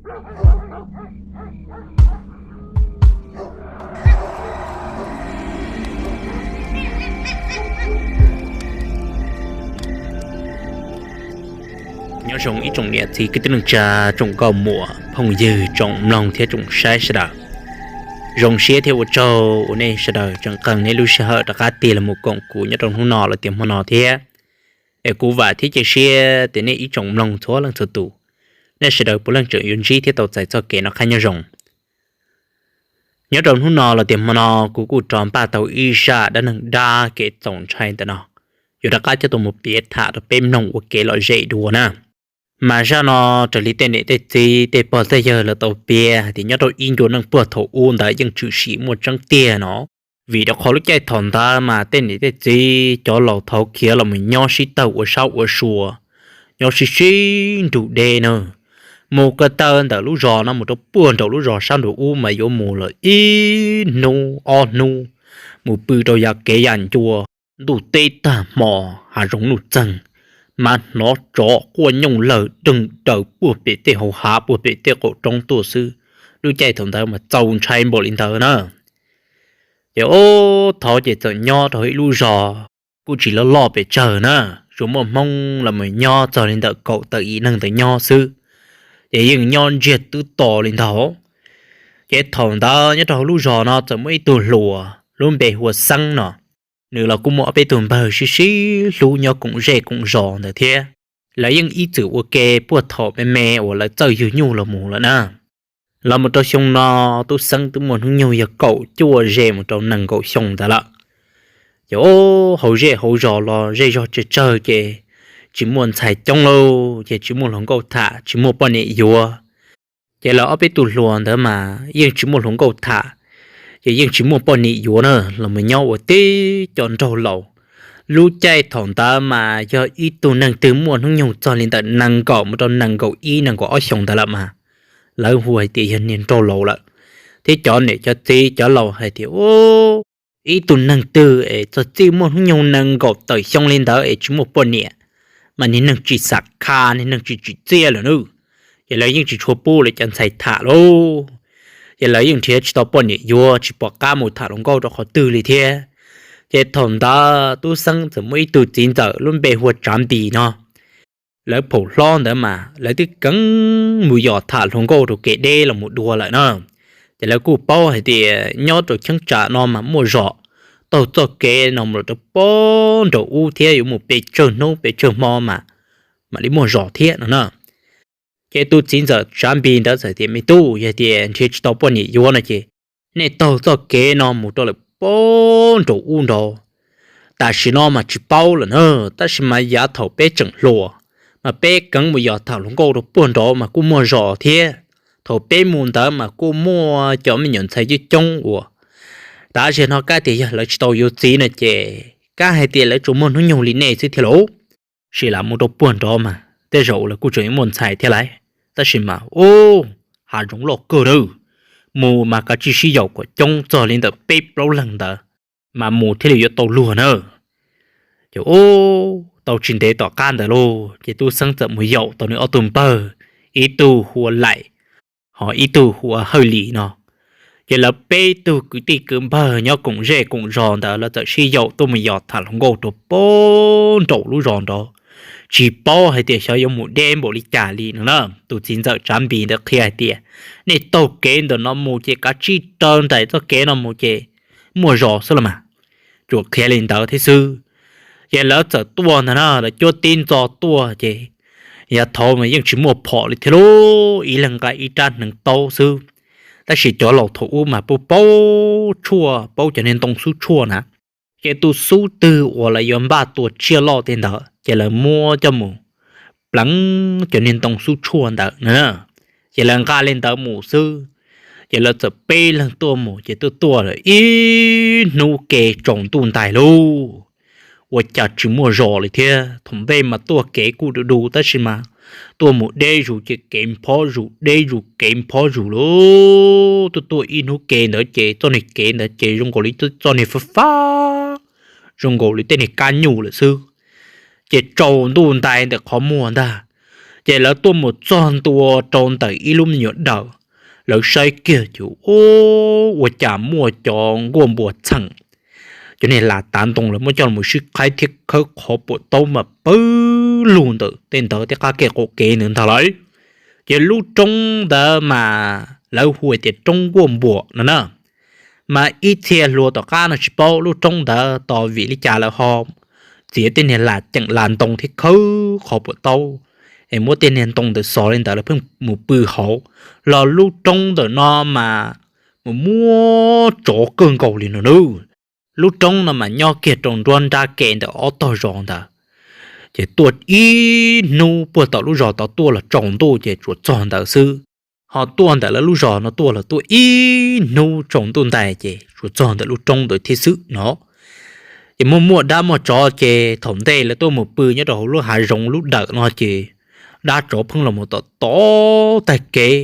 Nyob zoo ib tsoom niam txiv kwv tij neej tsa, tsoom nkauj muam phooj ywg, tsoom mloog thiab tsoom saib sawv daws. Zoo siab thiab ua tsaug uas nej sawv daws tseem qee nej lub sij hawm rov qab tig los mus koom kuv nyob rau hnub no los tias hmo no thiab. Es kuv vam thiab cia siab tias nej ib tsoom mloog txhua leej txhua tus, nej sawv daws puav leej tseem yuav ntsib thiab tau txais txoj kev noj qab nyob zoo. Nyob rau hnub no los tias hmo no kuv kuj rov npaj tau ib zaj dab neeg dab kev txaus ntshai ntawm no, yuav rov qab coj tuaj mus piav tham rau peb mloog ua kev lom zem dua na. Mas zaj no raws li tej niam tej txiv tej pog tej yawg lawv tau piav hais tias nyob rau ib ncua neej puag thaum ub ntawd yeej tshwm sim muaj tseeb tiag no. Vim rau qhov lub caij thaum ntawd mas tej niam tej txiv cov laus thaud khiav los mus nyob sib tawg ua sab ua sua, nyob sib sib nrug deb na. Mus ko taw ntawm lub zos no mus rau puag nraum lub zos sab nraum ub mas yuav mus lawm ib hnub ob hnub, mus pw rau yav kev yav ncua. Ntuj teb tag hmo, hav zoov nuj txeeg, mas hnov tsov quaj nyooj lawg deeg daws puag pem tej hauv hav puag pem tej qaum roob tuaj xwb. Lub caij thaum ntawd mas txaus ntshai npaum li ntawd na. Ces ub, thaud ces txawm nyob rau ib lub zos kuj tsis loj loj pes tsawg na, tsuas muaj Hmoob los mus nyob txog li ntawm kaum tawm yim neeg ntawd nyob xwb, ces yeej nyob ntsiag twb to li ntawd. Ces thaum ntawd nyob rau hauv lub zos no txawm muaj ib tug hluas lub npe hu ua Xeeb no, nws los kuj muaj ob peb tug npawg sib sib hlub nyob koom zej koom zos ntawd thiab. Lawv yeej ib txwm ua ke puag thaum me me uas lawv txawj yug nyuj los mus lawm na. Los mus rau xyoo no, tub Xeeb twb muaj hnub nyoog yog kaum cuaj ze mus rau nees nkaum xyoo ntawd lawm. Ces ub, hauv zej hauv zos los zej zog tsawg tsawg ces tsis muaj ntxhais coob lauj, ces tsis muaj hluas nkauj tham, tsis muaj poj niam yuav. Ces lawv ob peb tug hluas ntawd mas yeej tsis muaj hluas nkauj tham, ces yeej tsis muaj poj niam yuav na, los mus nyob ua tib co nraug laus. Lub caij thaum ntawd mas yog ib tug neeg twg muaj hnub nyoog txog li ntawm nees nkaum mus rau nees nkaum ib nees nkaum ob xyoos ntawd lawm mas lawv hu hais tias yog niag nraug laus lawm. Thiab cov niam cov txiv cov laus hais tias, ub, ib tug neeg twg es txog txij muaj hnub nyoog nees nkaum tawm xyoo li ntawd es tsis muaj poj niam, mas niag neeg tsis xam kha, niag neeg tsis tsim txiaj lawm nawb. Ces lawv yeej tsis tshua pub lawv cov ntxhais tham lauj. Ces lawv yeej nrhiav tsis tau poj niam yuav, tsis pom qab mus tham hluas nkauj rau qhov twg li thiab. Ces thaum ntawd tub Xeeb txawm muaj ib tug txiv ntxawm lub npe hu ua Tsav Npis no. Lawv phaum hlob ntawd mas lawv twb keev mus yos tham hluas nkauj rau kev deb los mus dua lawm na. Ces lawv kuj paub hais tias nyob rau cheeb tsam no mas muaj zos taug txoj kev no mus rau puag nraum ub thiab yuav mus pes tsawg hnub pes tsawg hmo mas mam li muaj zos thiab no na. Ces tus txiv ntxawm Tsav Npis ntawd txawm tias, me tub, yog tias nrhiav tsis tau poj niam yuav no ces nej taug txoj kev no mus rau lawm puag nraum ub nraud. Tam sim no mas tsis paub lawm na, tab sis mas yav thaum peb tseem hluas mas peb keev mus yos tham hluas nkauj rau puag nraud mas kuj muaj zos thiab. Thaum peb mus ntawd mas kuj muaj cov me nyuam ntxhais coob coob uas tav zig no kab tias yog lawv tsis tau yuav txiv no ces kab hais tias lawv tsuas muaj hnub nyoog li nej xwb thiab lauj. Sim lam mus rau puag nraud mas tej zaum lawv kuj tseem yuav muaj ntxhais thiab lauj. Tab sis mas ub, hav zoov loj kawg nawb, mus mas kav tsij sib yaum kom coob txog li ntawm peb plaub leeg ntawd mas mus thiaj li yuav tau luag na. Ces ub, tau tsis ntev tom qab ntawd lauj, ces tub Xeeb txawm mus yaum tau nws ob tug npawg, ib tug hu ua Laim, ho ib tug hu ua Hawj Lis no. Ces lawv peb tug kwv tij kwv npawg nyob koom zej koom zos ntawd lawv txawm sib yaum tuaj mus yos tham hluas nkauj rau puag nraum lub zos nraud. Tsis paub hais tias xyov yuav mus deb npaum li cas li no na. Tus txiv ntxawm Tsav Npis ntawd qhia hais tias nej taug kev ntawm no mus ces kav tsij raws nraim txoj kev no mus ces muaj zos xwb los mas. Tsuas qhia li ntawd thiab xwb. Ces lawv txawm tuaj ntag na, lawv cuab tib ntxo tuaj ces yav thaud mas yeej tsis muaj phom li thiab lauj, ib leeg nqa ib rab hneev taub xwb. Tab sis cov laus thaum ub mas paub paub tshuaj, paub cov niag ntoo xub tshuaj na. Ces tus xub twg uas lawv yuav npaj tua tsiaj loj tej ntawd ces lawv muab coj mus pleev cov niag ntoo xub tshuaj ntawd na. Ces lawv nqa li ntawd mus xwb. Ces lawv txawm peb leeg tuaj mus ces tuaj tuaj lawm ib hnub ke tsaus ntuj ntais lauj, ua cas tsis muaj zos li thiab. Thaum ntej mas tuaj kev kuj du du tab sis mas tuaj mus deb zus ces kev nphob zus deb zus kev nphob zus lauj. Tuaj tuaj ib hnub ke ntawd ces txoj niag kev ntawd ces zoo nkaus li txoj niag fab fab, zoo nkaus li tej niag kab nyuj lawm xwb. Ces tsaus ntuj ntais ntawm qhov muag ntag, Ces lawv tuaj mus txog ntua rau ntawm ib lub me nyuam dawm, lawv saib kiag ces ua cas muaj cov nkuaj npua txheem, cov niag las tav ntoo lawv muab coj los sib qhaib thiab khawb qhov puam taub mas pawg lug ntawm tej ntawd tej qab kev qaum kev ntawd ntag lawm. Ces lub roob ntawd mas lawv hu tias roob nkuaj npua no na. Mas ib txhia hluas tom qab no tsis paub lub roob ntawd tos vim li cas lawv ho txiav tej niag las ceem las ntoo thiab khawb qhov puam taub es muab tej niag ntoo ntawd xov li ntawd lawv pheej mus pw hauv, los lub roob ntawm no mas mus muaj tsov kawg nkaus li no nawb. Lub roob no mas nyob kiag rau nruab nrab ke ntawm ob tog zos ntawd. Ces tuaj ib hnub puag tom lub zos tod tuaj los tsaus ntuj ces tsuas txog ntawd xwb. Ho tuaj ntawm lawv lub zos no tuaj los tuaj ib hnub tsaus ntuj ntais ces tsuas txog ntawm lub roob ntawd thiab xwb no. Ces muaj muaj dab muaj tsov ces thaum ntej lawv tuaj mus pw nyob rau hauv lub hav zoov lub dawm no ces dab tsov pheej los mus tom tod tag kev.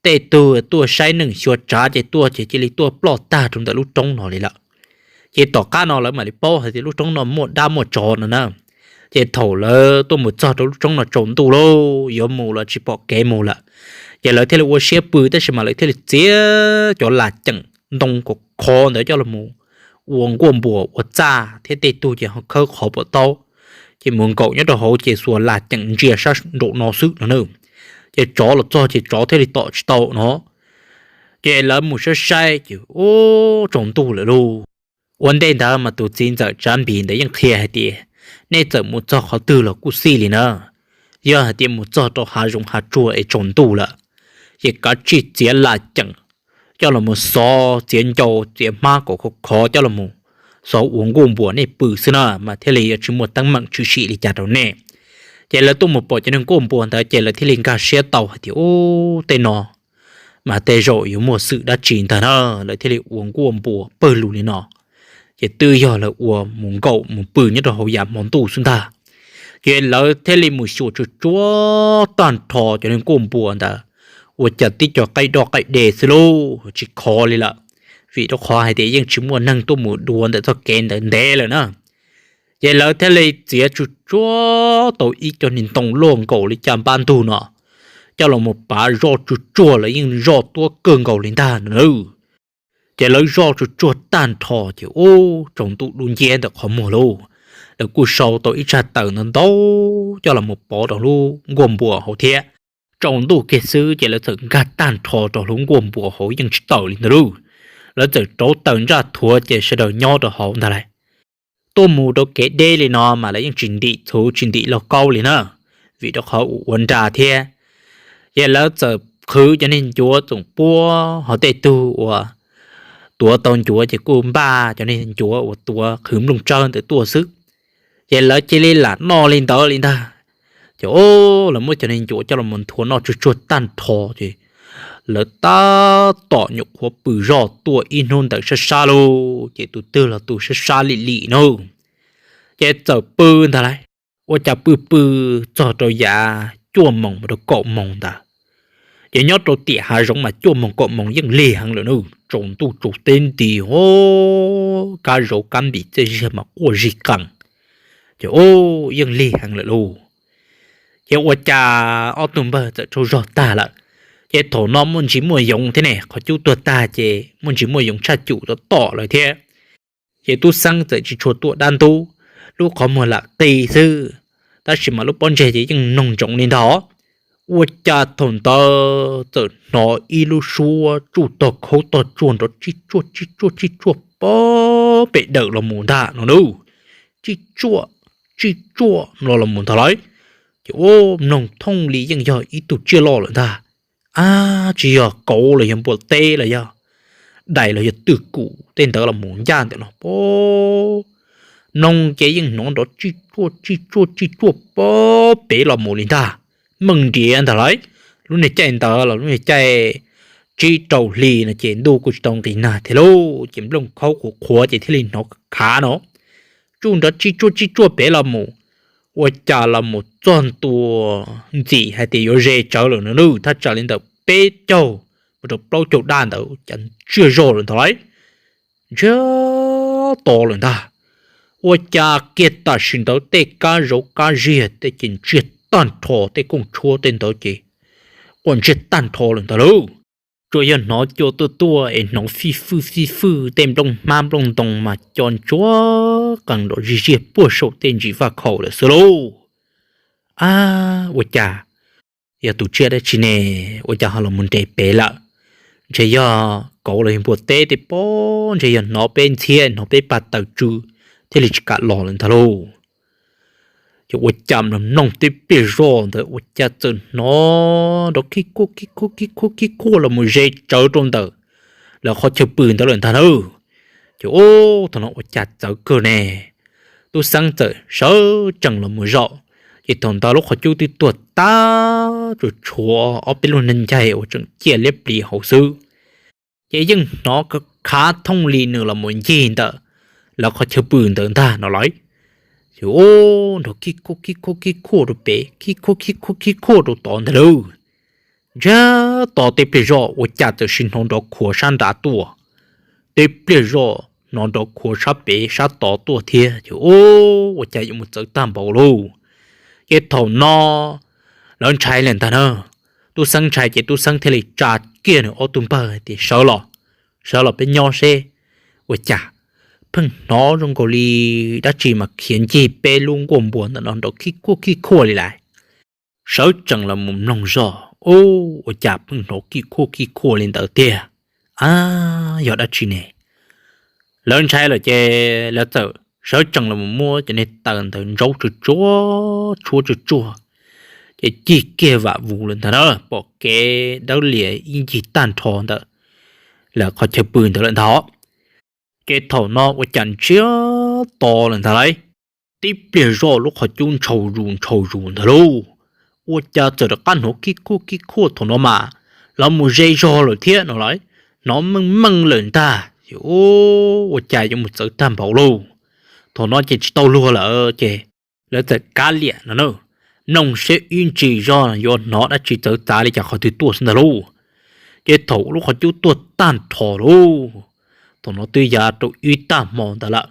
Tej tug tuaj saib neeg xyuas tsav ces tuaj ces cia li tuaj ploj tag rau ntawm lub roob no li lawm. Ces tom qab no lawv mam li paub hais tias lub roob no muaj dab muaj tsov no na. Ces thaum lawv tuaj mus txog rau lub roob no tsaus ntuj lauj, yuav mus los tsis pom kev mus lawm. Ces lawv thiaj li ua siab pw tab sis mas lawv thiaj li txiav cov las ceem ntoo khov khov ntawd coj los ua nkuaj npua ua txaj thiab tej tug ces ho khawb qhov puam taub. Ces mus nkaum nyob rau hauv ces xuas las ceem ntsia sab nraum no xwb no na. Ces tsov los txog ces tsov thiaj li tom tsis tau no. Ces lawv mus saib saib ces ua tsaus ntuj lawm lauj. Ua ntej ntawd mas tus txiv ntxawm Tsav Npis ntawd yeej qhia hais tias nej txawm mus txog qhov twg los kuj xij li na, yog hais tias mus txog rau hav zoov hav tsuag es tsaus ntuj lawm, ces kav tsij txiav las ceem coj los mus xov, txiav ncau txiav hmab kom khov khov coj los mus xov ua nkuaj npua nej pw xwb na mas thiaj li yuav tsis muaj teeb meem tshwm sim li cas rau nej. Ces lawv tuaj mus pom cov niag nkuaj npua ntawd ces lawv thiaj li nkag siab tau hais tias ub, tej no mas tej zaum yuav muaj xwm dab tsi ntag na, lawv thiaj li ua nkuaj npua pawg lug li no. Ces twb yog lawv ua mus nkaum mus pw nyob rau hauv yav hmo ntuj xwb ntag. Ces lawv thiaj li mus xyuas tsuag tsuag tag nrho cov niag nkuaj npua ntawd, ua cas tib co qaij doj qaij de xwb lauj, tsis khov li lawm, vim rau qhov hais tias yeej tsis muaj neeg tuaj mus dua ntawm txoj kev ntawd ntev lawm na. Ces lawv thiaj li txiav tsuag tsuag tau ib co niag ntoo luaj nkaus li caj npab ntug no coj los mus pav zoj tsuag tsuag, lawv yeej zoj tuab kawg nkaus li ntag no. Ces lawv zoj tsuag tsuag tag nrho ces ub, tsaus ntuj dub nciab ntawm qhov muag lauj. Lawv kuj sau tau ib tsag taws ntau ntau coj los mus pov rau lub nkuaj npua hauv thiab. Tsaus ntuj kiag xwb ces lawv txawm nkag tag nrho rau lub nkuaj npua hauv yeej tsis tawm li ntag lauj. Lawv txawm rauv taws ntsaj thuav ces sawv daws nyob rau hauv ntag lauj. Tuaj mus rau kev deb li no mas lawv yeej tsis ntim txhuv tsis ntim lauj kaub li na, vim rau qhov ua ua nra thiab. Ces lawv txawm qhwv cov niag ncuav txoom puab, ho tej tug uas tuav tau ncuav ces kuj npaj cov niag ncuav uas tuav qhwv nplooj tsawb ntawd tuaj xwb. Ces lawv cia li lam noj li ntawd li ntag. Ces ub, lawv muab cov niag ncuav coj los nthuav noj tsuag tsuag tag nrho ces lawv tab tom nyuam qhuav pw zoj tuaj ib hnub ntawd sab sab lauj, ces tus twg los tus sab sab lim lim na. Ces txawm pw ntag lauj. Ua cas pw pw txog rau yav cuaj moos mus rau kaum moos ntawd, ces nyob rau tiam hav zoov mas cuaj moos kaum moos yeej lig heev lawm na, tsaus ntuj tsaus teb nti, kab zauv kab npis txiaj ziag mas quaj zig qees. Ces ub, yeej lig heev lawm lauj. Ces ua cas ob tug npawg txawm tsaug zog tag lawm. Ces thaum no muaj ntsis muaj yoov thiab ne, qhov cub tuag tag ces muaj ntsis muaj yoov tshaj cum tom tom lawm thiab. Ces tub xeeb txawm tsis tshua tuaj dab ntub, lub qhov muag lam qi xwb, tab sis mas lub pob ntseg ces yeej noog ntsoov li ntag. Ua cas thaum ntawd txawm hnov ib lub suab tsuj tog khaub tog tsuag nrov tsij tsuaj tsij tsuaj tsij tsuaj pog pem dawm los mus ntag no na. Tsij tsuaj, tsij tsuaj no los mus ntag lauj. Ces ua mloog thooj li yeej yog ib tug tsiaj loj lawm ntag. Ab, tsis yog kauv los yog npua teb los yog dais los yog twm kum tej ntawd los mus ncaj ntawm no pog. Mloog ces yeej hnov nrov tsij tsuaj tsij tsuaj tsij tsuaj pog pem los mus li ntag. Meej nrias ntag lauj. Lub niag caij ntawd los lub niag caij tsib rau hli no ces ntuj kuj tsis tau nqis nag thiab lauj, ces nplooj khaub qhuav qhuav ces thiaj li hnov khav no. Tsuj nrov tsij tsuaj tsij tsuaj pem los mus, ua cas los mus txog ntua ntxim hais tias yuav ze tsawv lawm no nawb, thaj tsam li ntawm peb caug mus rau plaub caug daj ntawd cas ntsiag zog lawm ntag lauj. Ntsiag to lawm ntag. Ua cas kiag tam sim ntawd tej kab zauv kab ziag tej ces ntsiag tag nrho tej kooj tshuab tej ntawd ces quaj ntsiag tag nrho lawm ntag lauj. Tsuas yog hnov cua tuaj tuaj es hnov fij fwj fij fwj tej nplooj hmab nplooj ntoo mas co ntsuab qees nrov zij ziaj puag saum tej ntsis vaj khaum lawm xwb lauj. Ab, ua cas yog tus tsiaj dab tsi ne, ua cas ho los mus nres pem lawm? Ntshe yog kauv los yog npua teb tej pob, ntshe yog hnov peb ntxhiab hnov peb paj taws tsw thiaj li tsis kam los lawm ntag lauj. Ces ua cas mloog mloog tib pliag zoj ntawd ua cas txawm hnov nrov khib khuaj khib khuaj khib khuaj khib khuaj los mus ze tsawv rau ntawm lawv qhov chaw pw ntawd lawm ntag na. Ces ub, thaum no ua cas txawv kawg ne, tub xeeb txawm sawv tsees los mus zaum, ces thaum ntawd lub qhov cub twb tuag tag, tsuas tshuav ob peb lub neeg ncaig uas tseem ciaj liab pliv hauv xwb. Ces yeej hnov khav thooj li nws los mus ncig ntawm lawv qhov chaw pw ntawd ntag no lauj. Ces ub, nrov khib khuaj khib khuaj khib khuaj rau pem, khib khuaj khib khuaj khib khuaj rau tod ntag lauj. Ntsiag to tib pliag zoj ua cas txawm sim hnov nrov khuav sab nrad tuaj, tib pliag zoj hnov nrov khuav sab pem sab tod tuaj thiab. Ces ub, ua cas yuav mus txawv tag npaum lauj. Ces thaum no lawv ntshai lawm ntag na, tub xeeb ntshai ces tub xeeb thiaj li tsa kiag nws ob tug npawg tias sawv los, sawv los peb nyob seb, ua cas pheej hnov zoo nkaus li dab tsi mas khiav ncig peb lub nkuaj npua ntawm no nrov khib khuaj khib khuaj li lawm. Sawv tsees los mus mloog zoj, ub, ua cas pheej hnov khib khuaj khib khuaj li ntawd tiag. Ab, yog dab tsi ne? Lawv ntshai lawm ces lawv txawm sawv tsees los mus muab cov niag taws ntawd ntsaub tsuag tsuag, tshuab tsuag tsuag, ces cig kiag vam vus lawm ntag na, pom kev dawb lias ib ncig tag nrho ntawm lawv qhov chaw pw ntawd lawm ntag. Ces thaum no ua cas ntsiag to lawm ntag lauj, tib pliag zoj lub qhov cub ntshau zus ntshau zus ntag lauj. Ua cas txawm rov qab hnov khib khuaj khib khuaj thaum no mas los mus ze zog lawm thiab no lauj, hnov meej meej lawm ntag. Ces ub, ua cas yuav mus txawv tag npaum lauj. Thaum no ces tsis tau luag lawm ces lawv txawm kav liam no na, mloog seb ib ntsis zoj yuav hnov dab tsi txawv txav li cas qhov twg tuaj xwb ntag lauj. Ces thaum lub qhov cub tuaj tag nrho lauj, thaum no twb yav rau ib tag hmo ntawd lawm,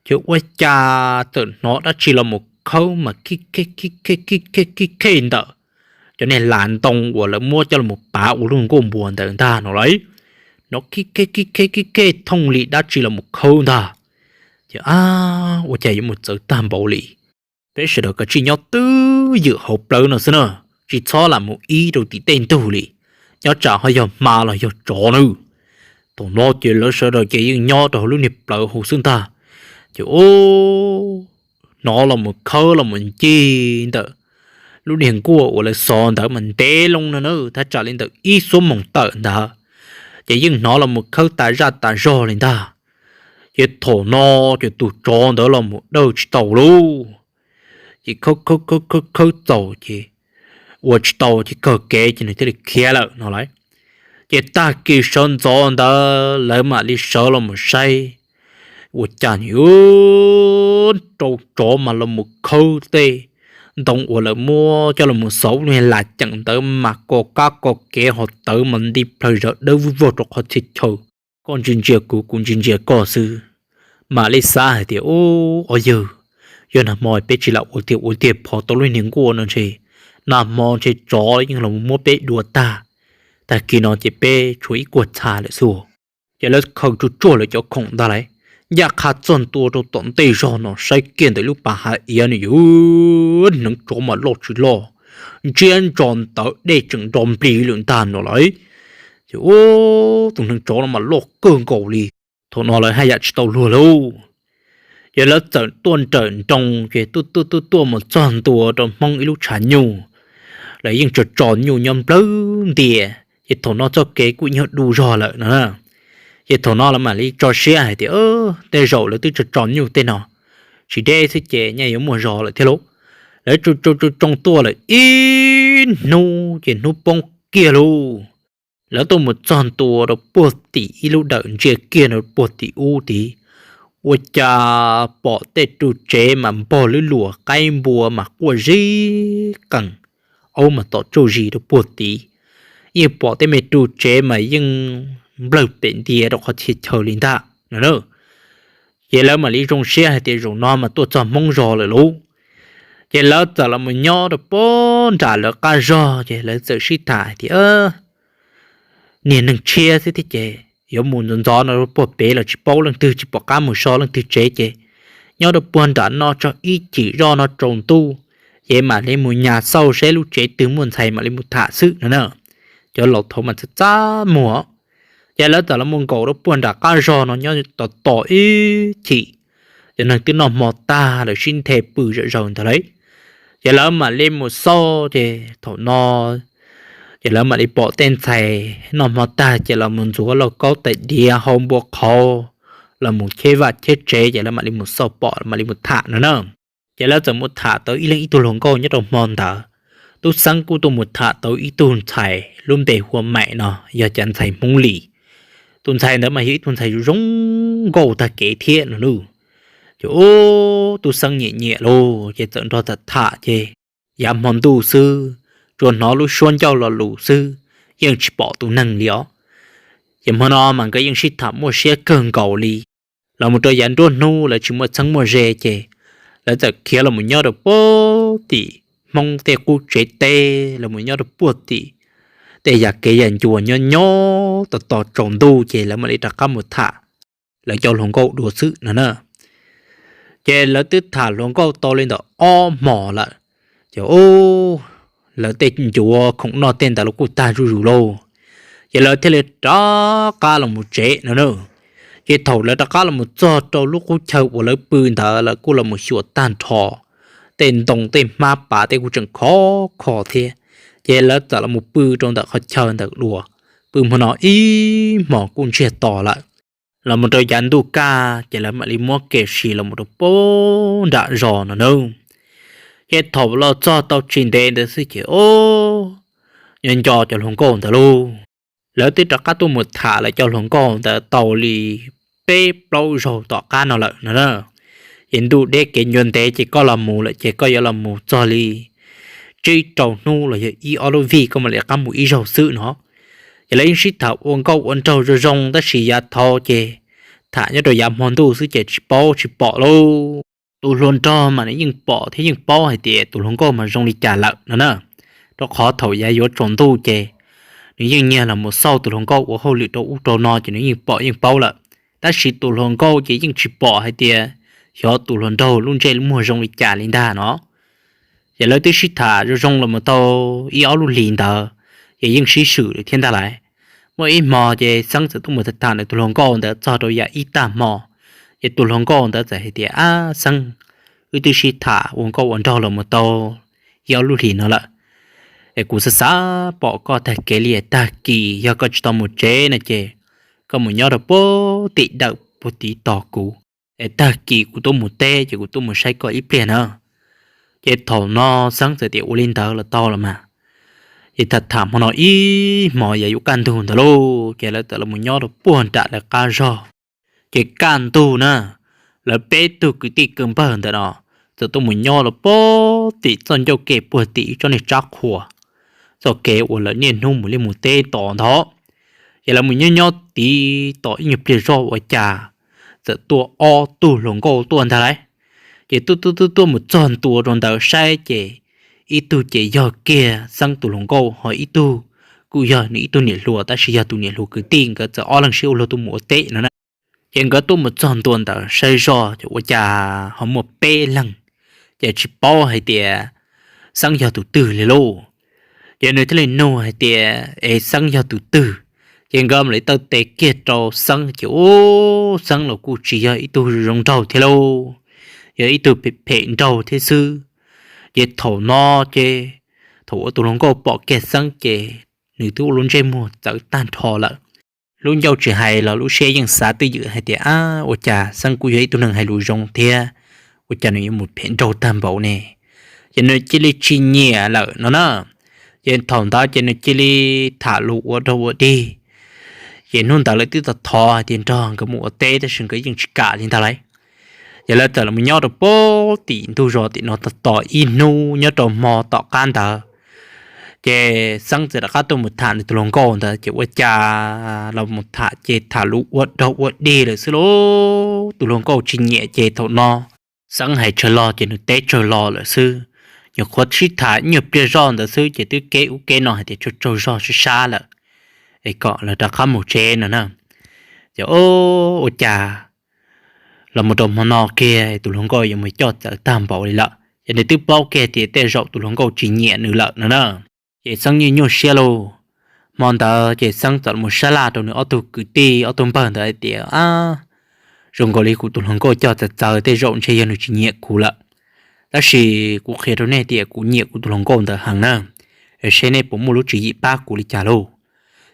ces ua cas txawm hnov dab tsi los mus khawb mas khib kheb khib kheb khib kheb khib kheb ntawm cov niag las ntoo uas lawv muab coj los pav ua lub nkuaj npua ntawd ntag no lauj. Hnov khib kheb khib kheb khib kheb thooj li dab tsi los mus khawb ntag. Ces ab, ua cas yuav mus txawv tag npaum li. Peb sawv daws kav tsij nyob twj ywm hauv plawv no xwb na, tsis txhob lam mus ib rau tim tej ntug li, nyob tsam ho yog hma los yog tsov nawb. Thaum no ces lawv sawv daws ces yeej nyob rau hauv lub niag plawv hauv xwb ntag. Ces ub, hnov los mus khawb los mus ncig ntawm lub niag nkuaj uas lawv xov ntawd mas ntev loo no na, thaj tsam li ntawm ib xuab moos tawm ntag, ces yeej hnov los mus khawb tas zaj tas zog li ntag. Ces thaum no ces tus tsov ntawd los mus dawj tsis tau lauj. Ces khawb khawb khawb khawb khawb txaus ces ua tsis tau ces kawg kev ces nws thiaj li khiav lawm no lauj. Ces tag kis sawv ntxov ntawd lawv mam li sawv los mus saib, ua cas nws rau tsov mas los mus khawb tej ntoo uas lawv muab coj los mus xov ua lub niag las ceem ntawd mas ko kab ko kev ho tawv mas nti plhaw zawv dawb vog rau qhov txhia chaw. Koj ntsia ntsia kuv, kuv ntsia ntsia koj xwb, mam li xav hais tias, ub, ob yawg, yog nag hmo peb tsis lam ua tiag ua tiag phov tau lub niag nkuaj no ntshe nag hmo ntshe tsov yeej los muab peb dua tag, tag kis no ces peb tshuav ib kuag txha lawm xwb. Ces lawv khaws tsuj tsuag lawv cov khoom ntag lauj, ncaj qha txog ntua rau tom ntej zog no saib kiag ntawm lub pas hav iav nws yuav hneev tsov mas loj tsis loj, ntsiab ntso ntawd dej tseem nro nplig lawm ntag no lauj. Ces ub, tus hneev tsov no mas loj kawg nkaus li. Thaum no lawv haj yam tsis tau luag lauj. Ces lawv txawm tuaj nrawm nroos ces tuaj tuaj tuaj tuaj mus txog ntua rau Hmoob ib lub tshav nyuj. Lawv yeej tso tso nyuj nyob nplawg ntias ces thaum no txoj kev kuj nyuag du zog lawm no na. Ces thaum no lawv mam li tso siab hais tias tej zaum lawv twb tso tso nyuj tej no tsis deb xwb ces nyaj yuav muaj zog lawm thiab lauj. Lawv tso tso tso tuaj lawm ib hnub ces hnub poob kiag lauj. Lawv tuaj mus txog ntua rau puag tim ib lub dawm ntsia kiag rau puag tim ub tid, ua cas pom tej ru tsev mas npog lub luam qaib npua mas quaj zib qees, aub mas tom tsuj zis rau puag tid. Yeej pom tej me ru tsev mas yeej nplawg pem ntias rau qhov txhia chaw li ntag no. Ces lawv mam li zoo siab hais tias zaum no mas tuaj txog Hmoob zog lawm lauj. Ces lawv txawm los mus nyob rau puag nram lawv qab zog ces lawv txawm sib tham hais tias, niag neeg tshiab xwb thiab ces yuav mus ntxov ntxov no puag pem los tsis paub leej twg, tsis pom qab mus so leej twg tsev ces nyob rau puag nram no tso ib chim zoj no tsaus ntuj, ces mam li mus nyas xauj seb lub tsev twg muaj ntxhais mam li mus tham xwb no na. Cov laus thaud mas txawj txaj muag. Ces lawv txawm los mus nkaum rau puag nram qab zog no nyob tos tos ib chim, cov neeg twb noj hmo tag lawm sib nthe pw zom zaws ntawd lawm. Ces lawv mam li mus xauj ces thaum no ces lawv mam li pom tej ntxhais noj hmo tag ces los mus ntxuav lauj kaub tais diav hau npua qhauv, los mus cheb vaj cheb tsev ces lawv mam li mus xauj pom mam li mus tham no na. Ces lawv txawm mus tham tau ib leeg ib tug hluas nkauj nyob rau hmo ntawd. Tub Xeeb kuj tuaj mus tham tau ib tug ntxhais lub npe hu ua Maim no, yog cov ntxhais Hmoob Lis. Tus ntxhais ntawd mas yog ib tug ntxhais zoo nkauj tag kev thiab no lauj. Ces ub, Tub Xeeb nyiam nyiam lauj ces txawm nrog tham tham ces yav hmo ntuj xwb, tsuas hnov lub suab ncauj lo lus xwb, yeej tsis pom tus neeg li os. Ces hmo no mas nkawd yeej sib tham muaj siab kawg nkaus li. Los mus rau yav nruab hnub lawv tsis muaj txheeb muaj ze ces lawv txawm khiav los mus nyob rau puag tim Hmoob tej qub tsev teb, los mus nyob rau puag tim tej yam kev yam ncua nyob nyob tos tos tsaus ntuj ces lawv mam li rov qab mus tham lawv cov hluas nkauj dua xwb no na. Ces lawv twb tham hluas nkauj tau li ntawm ob hmos lawm, ces ub, lawv tej ncuav khoom noj tej ntawd los kuj tag zuj zus lauj. Ces lawv thiaj li rov qab los mus tsev no na. Ces thaum lawv rov qab los mus txog rau lub qub chaw uas lawv pw ntawd lawv kuj los mus xyuas tag nrho, tej ntoo tej hmab pav tej kuj tseem khov kho thiab. Ces lawv txawm los mus pw rau ntawm qhov chaw ntawd dua, pw hmo no ib hmos kuj ntsiag to lawm. Los mus rau yav ntuj kaj ces lawv mam li muab kev sim los mus rau puag nram zos no na. Ces thaum los txog tau tsis ntev ntawd xwb ces ub, nyob nco cov hluas nkauj ntawd lauj. Lawv twb rov qab tuaj mus tham lawv cov hluas nkauj ntawd tau li peb plaub zaug tom qab no lawm no na. Ces ntuj deb kev ncua ntev ces koj los mus lawm ces koj yuav los mus txog li tsib rau hnub los yog ib ob lub vij koj mam li rov qab mus ib zaug xwb no. Ces lawv yeej sib tham ua nkauj ua nraug zoo zoo tab sis yav thaud ces tham nyob rau yav hmo ntuj xwb ces tsis paub tsis pom lauj. Tus hluas nraug mas nws yeej pom thiab yeej paub hais tias tus hluas nkauj mas zoo li cas lawm no na. Rau qhov thaum yav yuav tsaus ntuj ces nws yeej nyiag los mus xauj tus hluas nkauj ua hauj lwm rau ub rau no ces nws yeej pom yeej paub lawm. Tab sis tus hluas nkauj ces yeej tsis pom hais tias xyov tus hluas nraug lub ntsej lub muag zoo li cas li ntag no. Ces lawv twb sib tham zoo zoo los mus tau ib ob lub hlis ntawd, ces yeej sib swm lawm thiab ntag lauj. Muaj ib hmo ces Xeeb txawm tuaj mus tham nws tus hluas nkauj ntawd txog rau yav ib tag hmo, ces tus hluas nkauj ntawd txawm hais tias, Ab Xeeb, wb twb sib tham ua nkauj ua nraug los mus tau ib ob lub hlis no lawm, es kuv xav xav pom koj tag kev li, tag kis yog koj tsis tau mus tsev no ces koj mus nyob rau puag tim dawm puag tim tos kuv, es tag kis kuv tuaj mus teb ces kuv tuaj mus saib koj ib pliag na. Ces thaum no Xeeb txawm tias, Ua li ntawd los tau los mas. Ces tham tham hmo no ib hmos yav yuav kaj ntug ntawd lauj, ces lawv txawm los mus nyob rau puag nram lawv qab zog. Ces kaj ntug na, lawv peb tug kwv tij kwv npawg ntawm no txawm tuaj mus nyob rau puag tim txoj ncauj ke puag tim ib tsob niag tsab qhua, txoj kev uas lawv niaj hnub mus liaj mus teb tos ntag. Ces lawv mus nyob nyob tid tos ib nyuag pliag zoj ua cas txawm tuaj ob tug hluas nkauj tuaj ntag lauj. Ces tuaj tuaj tuaj tuaj mus txog ntua rau ntawd saib ces ib tug ces yog kiag Xeeb tus hluas nkauj, ho ib tug kuj yog nws ib tug niam hluas, tab sis yog tus niam hluas kwv tij, nkawd txawm ob leeg sib ua luag tuaj mus ua teb no na. Ces nkawd tuaj mus txog ntua ntawd saib zoj ces ua cas ho muaj peb leeg, ces tsis paub hais tias Xeeb yog tus twg li lauj. Ces nws thiaj li nug hais tias, Es Xeeb yog tus twg? Ces nkawd mam li taw tes kiag rau Xeeb ces ub, Xeeb los kuj tsis yog ib tug zoo nraug thiab lauj, yog ib tug phem phem nraug thiab xwb. Ces thaum no ces thaum uas tus hluas nkauj pom kiag Xeeb ces nws twb ua lub ntsej muag txawv tag nrho lawm. Lub ncauj tsis hais los lub siab yeej xav twj ywm hais tias, Ab, ua cas Xeeb kuj yog ib tug neeg hais lus zoo thiab, ua cas nws yuav mus phem nraug tag npaum ne? Ces nws cia li tsis nyiam lawm no na. Ces thaum ntawd ces nws cia li tham lus ua dog ua dig. Ces hnub ntawd lawv twb tau thov hais tias nrog nkawd mus ua teb tab sis nkawd yeej tsis kam li ntag lauj. Ces lawv txawm los nyob rau puag tim ntug zos tim no tos ib hnub, nyob rau hmo tom qab ntawd ces Xeeb txawm rov qab tuaj mus tham nws tus hluas nkauj ntawd ces ua cas los mus tham ces tham lus ua dog ua dig lawm xwb lauj. Tus hluas nkauj tsis nyiam ces thaum no Xeeb hais tsawg lo ces nws teb tsawg lo lawm xwb. nyuam qhuav sib tham nyuag pliag zog ntawd xwb ces twb keb ub keb no hais tias tsaug tsaug zog sab sab lawm, es kom lawv rov qab mus tsev no na. Ces o, ua cas los mus rau hmo no kiag tus hluas nkauj yuav mus coj txawv tag npaum li lawm, ces nws twb paub kiag tias tej zaum tus hluas nkauj tsis nyiam nws lawm no na. Ces Xeeb yeej nyuaj siab lauj. Hmo ntawd ces Xeeb txawm mus sab laj rau nws ob tug kwv tij ob tug npawg ntawd hais tias, a, zoo nkaus li kuv tus hluas nkauj coj txawv txawv tej zaum ntshe yog nws tsis nyiam kuv lawm. Tab sis kuv qhia rau nej tias kuv nyiam kuv tus hluas nkauj ntawd heev na, seb nej puas muaj lub tswv yim pab kuv li cas lauj.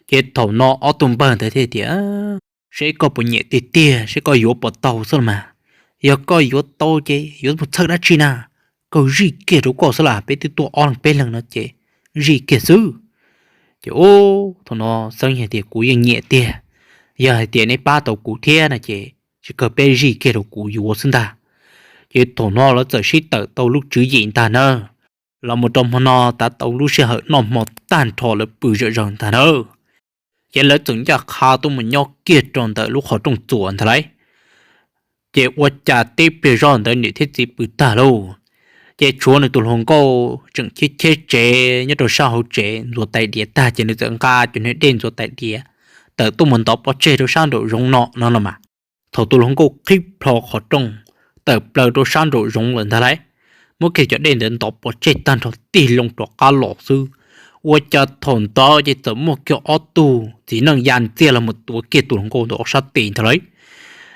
Ces thaum no ob tug npawg ntawd thiaj tias, seb koj puas nyiam tiag tiag, seb koj yuav puas tau xwb los mas. Yog koj yuav tau ces yuav mus txhawj dab tsi na, kawg zij kiag rau koj xwb las, peb twb tuaj ob leeg peb leeg no ces zij kiag xwb. Ces thaum no Xeeb hais tias kuv yeej nyiam tiag, yog hais tias neb pab tau kuv thiab no ces tsis kawg peb zij kiag rau kuv yuav xwb ntag. Ces thaum no lawv txawm sib tawm tau lub tswv yim ntag na. Los mus rau hmo no tav tau lub sij hawm noj hmo tag nrho lawv pw zom zaws ntag na. Ces lawv txawm ncaj qha tuaj mus nyob kiag rau ntawm lub qhov rooj txuas ntag lauj. Ces ua cas tib pliag zoj ntawd niam thiab txiv pw tag lauj. Ces tshuav nws tus hluas nkauj tseem cheb cheb tsev nyob rau sab hauv tsev ntxuav tais diav tag ces nws txawm nqa cov niag dej ntxuav tais diav tawm tuaj mus ntov pov tseg rau sab nraum zoov no no los mas. Thaum tus hluas nkauj qhib plho qhov rooj tawm plaws rau sab nraum zoov lawm ntag lauj, muab kiag cov dej ntawd ntov pov tseg tag nrho tig loo rov qab los xwb. Ua cas thaum ntawd ces txawm muaj kiag ob tug txiv neej ya ntxiag los mus tuav kiag tus hluas nkauj ntawd ob sab tes ntag lauj.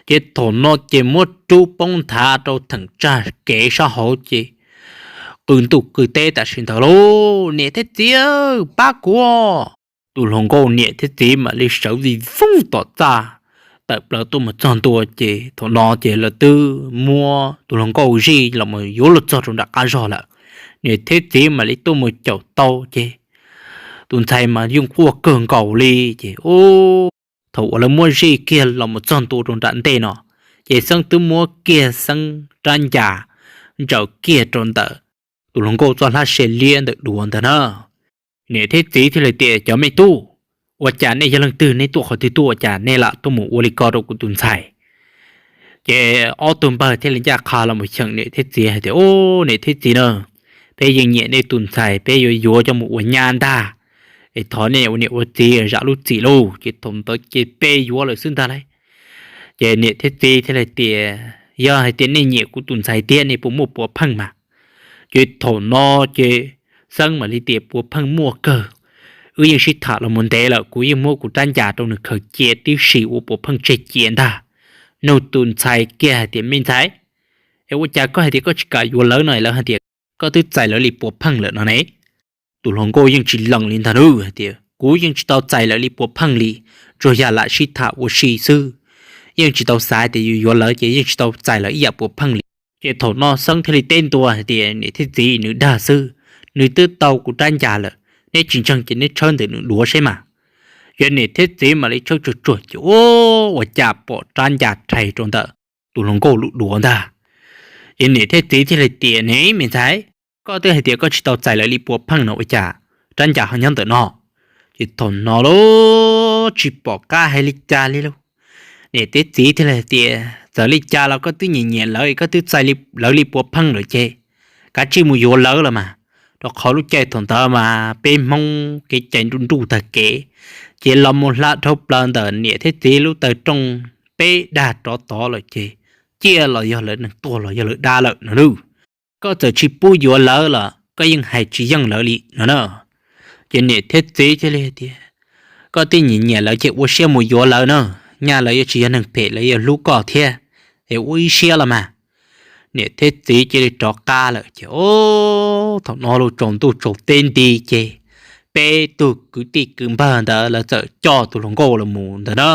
Ces thaum no ces muab rub poob nthav rau theem tsag kev sab hauv ces qw ntuj qw teb tam sim ntawd lauj, niam thiab txiv, pab kuv. Tus hluas nkauj niam thiab txiv mam li sawv vij voog tom txaj tawm plaws tuaj mus txog ntua ces thaum no ces lawv twb muab tus hluas nkauj zij los mus yuav luag txog rau nram qab zog lawm. Niam thiab txiv mam li tuaj mus caum tau ces tus ntxhais mas yeej quaj kawg nkaus li ces thaum uas lawv muab zij kiag los mus txog ntua rau nram ntej no ces Xeeb twb muab kiag Xeeb rab ncas ntsaws kiag rau ntawm tus hluas nkauj txoj hlab se liab ntawm duav ntag na. Niam thiab txiv thiaj li tias, cov me tub, ua cas nej yog leej twg, nej tuaj qhov twg tuaj, ua cas nej lam tuaj mus ua li ko rau kuv tus ntxhais? Ces ob tug npawg thiaj li ncaj qha los mus xyeem niam thiab txiv hais tias, u, niam thiab txiv na, peb yeej nyiam nej tus ntxhais, peb yuav yuav coj mus ua nyab ntag. Es thov nej ua niam ua txiv zam lub txim lauj. Ces thaum ntawd ces peb yuav lawm xwb ntag lauj. Ces niam thiab txiv thiaj li tias, yog hais tias nej nyiam kuv tus ntxhais tiag nej puas muaj puav pheej mas? Ces thaum no ces Xeeb mam li tias, puav pheej muaj kawg. Wb yeej sib tham los mus ntev lawm, kuv yeej muab kuv rab ncas rau nws khaws cia tib si ua puav pheej tseg cia ntag. Nug tus ntxhais kiag hais tias, me ntxhais, es ua cas koj hais tias koj tsis kam yuav lawv no, lawv hais tias koj twb txais lawv li puav pheej lawm no ne? Tus hluas nkauj yeej tsis lees li ntag, nws hais tias, kuv yeej tsis tau txais lawv li puav pheej li, tsuas yog lam sib tham ua si xwb. Yeej tsis tau xav tias yuav yuav lawv, ces yeej tsis tau txais lawv ib yam puav pheej li. Ces thaum no Xeeb thiaj li teb ntua hais tias, niam thiab txiv, nws dag xwb, nws twb tau kuv rab ncas lawm, neb tsis ntseeg ces neb tshawb ntawm nws duav saib mas. Ces niam thiab txiv mam li tshawb tsuag tsuag ces, u, ua cas pom rab ncas rhais rau ntawm tus hluas nkauj lub duav ntag. Ces niam thiab txiv thiaj li tias, ne me ntxhais, koj twb hais tias koj tsis tau txais lawv li puav pheej no, ua cas rab ncas ho nyob ntawm no? Ces thaum no lauj, tsis pom qab hais li cas li lauj. Niam thiab txiv thiaj li hais tias, txawm li cas los koj twb nyiam nyiam lawv, koj twb txais lawv li puav pheej lawm ces kav tsij mus yuav lawv los mas. Rau qhov lub caij thaum ntawd mas peb Hmoob kev cai nruj nruj tag kev, ces los mus hla dhau plaws ntawm niam thiab txiv lub taw rooj peb dag rov tod lawm ces ciaj los yog lawv neeg tuag los yog lawv dab lawm no nawb. Koj txawm tsis pub yuav lawv los koj yeej hais tsis yeej lawv li no na. Ces niam thiab txiv thiaj li tias, koj twb nyiam nyiam lawv ces ua siab mus yuav lawv na, nyaj lawv yuav tsis yog neeg phem, lawv yuav hlub koj thiab, es ua ib siab los mas. Niam thiab txiv cia li rov qab lawm ces, o, thaum no los tsaus ntuj tsaus teb nti ces peb tug kwv tij kwv npawg ntawd lawv txawm coj tus hluas nkauj los mus ntag na.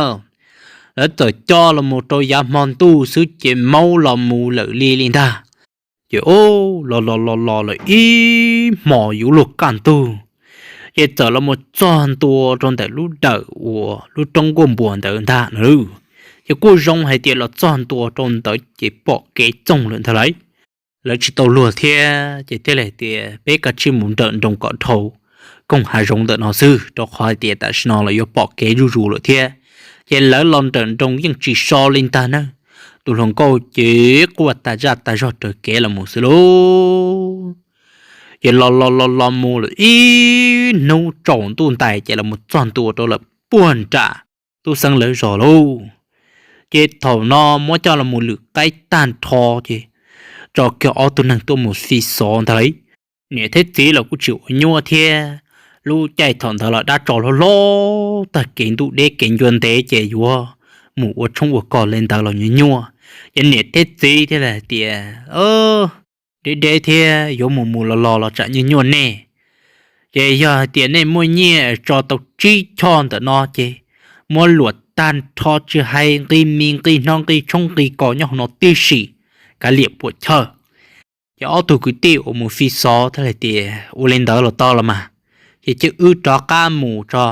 Lawv txawm coj los mus rau yav hmo ntuj xwb ces maub los mus lawm li li ntag. Ces o, los los los los lawm ib hmos yuav luag kaj ntug, ces txawm los mus txog ntua rau ntawm lub dawm uas lub roob nkuaj npuas ntawd ntag no. Ces kuj zoo hais tias los txog ntua rau ntawd ces pom kev txoog lawm ntag lauj. Lawv tsis tau luag thiab ces thiaj li hais tias, peb kav tsij mus nrawm nroos kom dhau koog hav zoov ntawm no xwb, rau qhov hais tias tam sim no los yuav pom kev zuj zus lawm thiab. Ces lawv los nrawm nroos yeej tsis so li ntag na. Tus hluas nkauj ces quaj tas zaj tas zog raws kev los mus xwb lauj. Ces los los los los mus lawm ib hnub tsaus ntuj ntais ces los mus txog ntua rau lawm puag nram tub xeeb lawv zos lauj. Ces thaum no muab coj los mus lwm qaib tag nrho ces tso kiag ob tug neeg tuaj mus fi xov ntag lauj. Niam thiab txiv los kuj tsis ua nyuaj thiab, lub caij thaum ntawd los dab tsov hlob hlob tag, kev ntuj deb kev ncua ntev ces yuav mus ua tshoob ua kos li ntawd los nyuaj nyuaj. Ces niam thiab txiv thiaj li hais tias, deb deb thiab yuav mus mus los los los tsam nyuaj nyuaj nej. Ces yog hais tias nej muaj nyiaj tso tau tsib choj ntawm no ces muab luam tag nrho, tsis hais nqi mis nqi hnob nqi tshoob nqi kos nyob hauv no tib si, kav liam puam chawj. Ces ob tug kwv tij uas mus fi xov thiaj li tias, ua li ntawd los tau los mas, ces cia wb rov qab mus tso,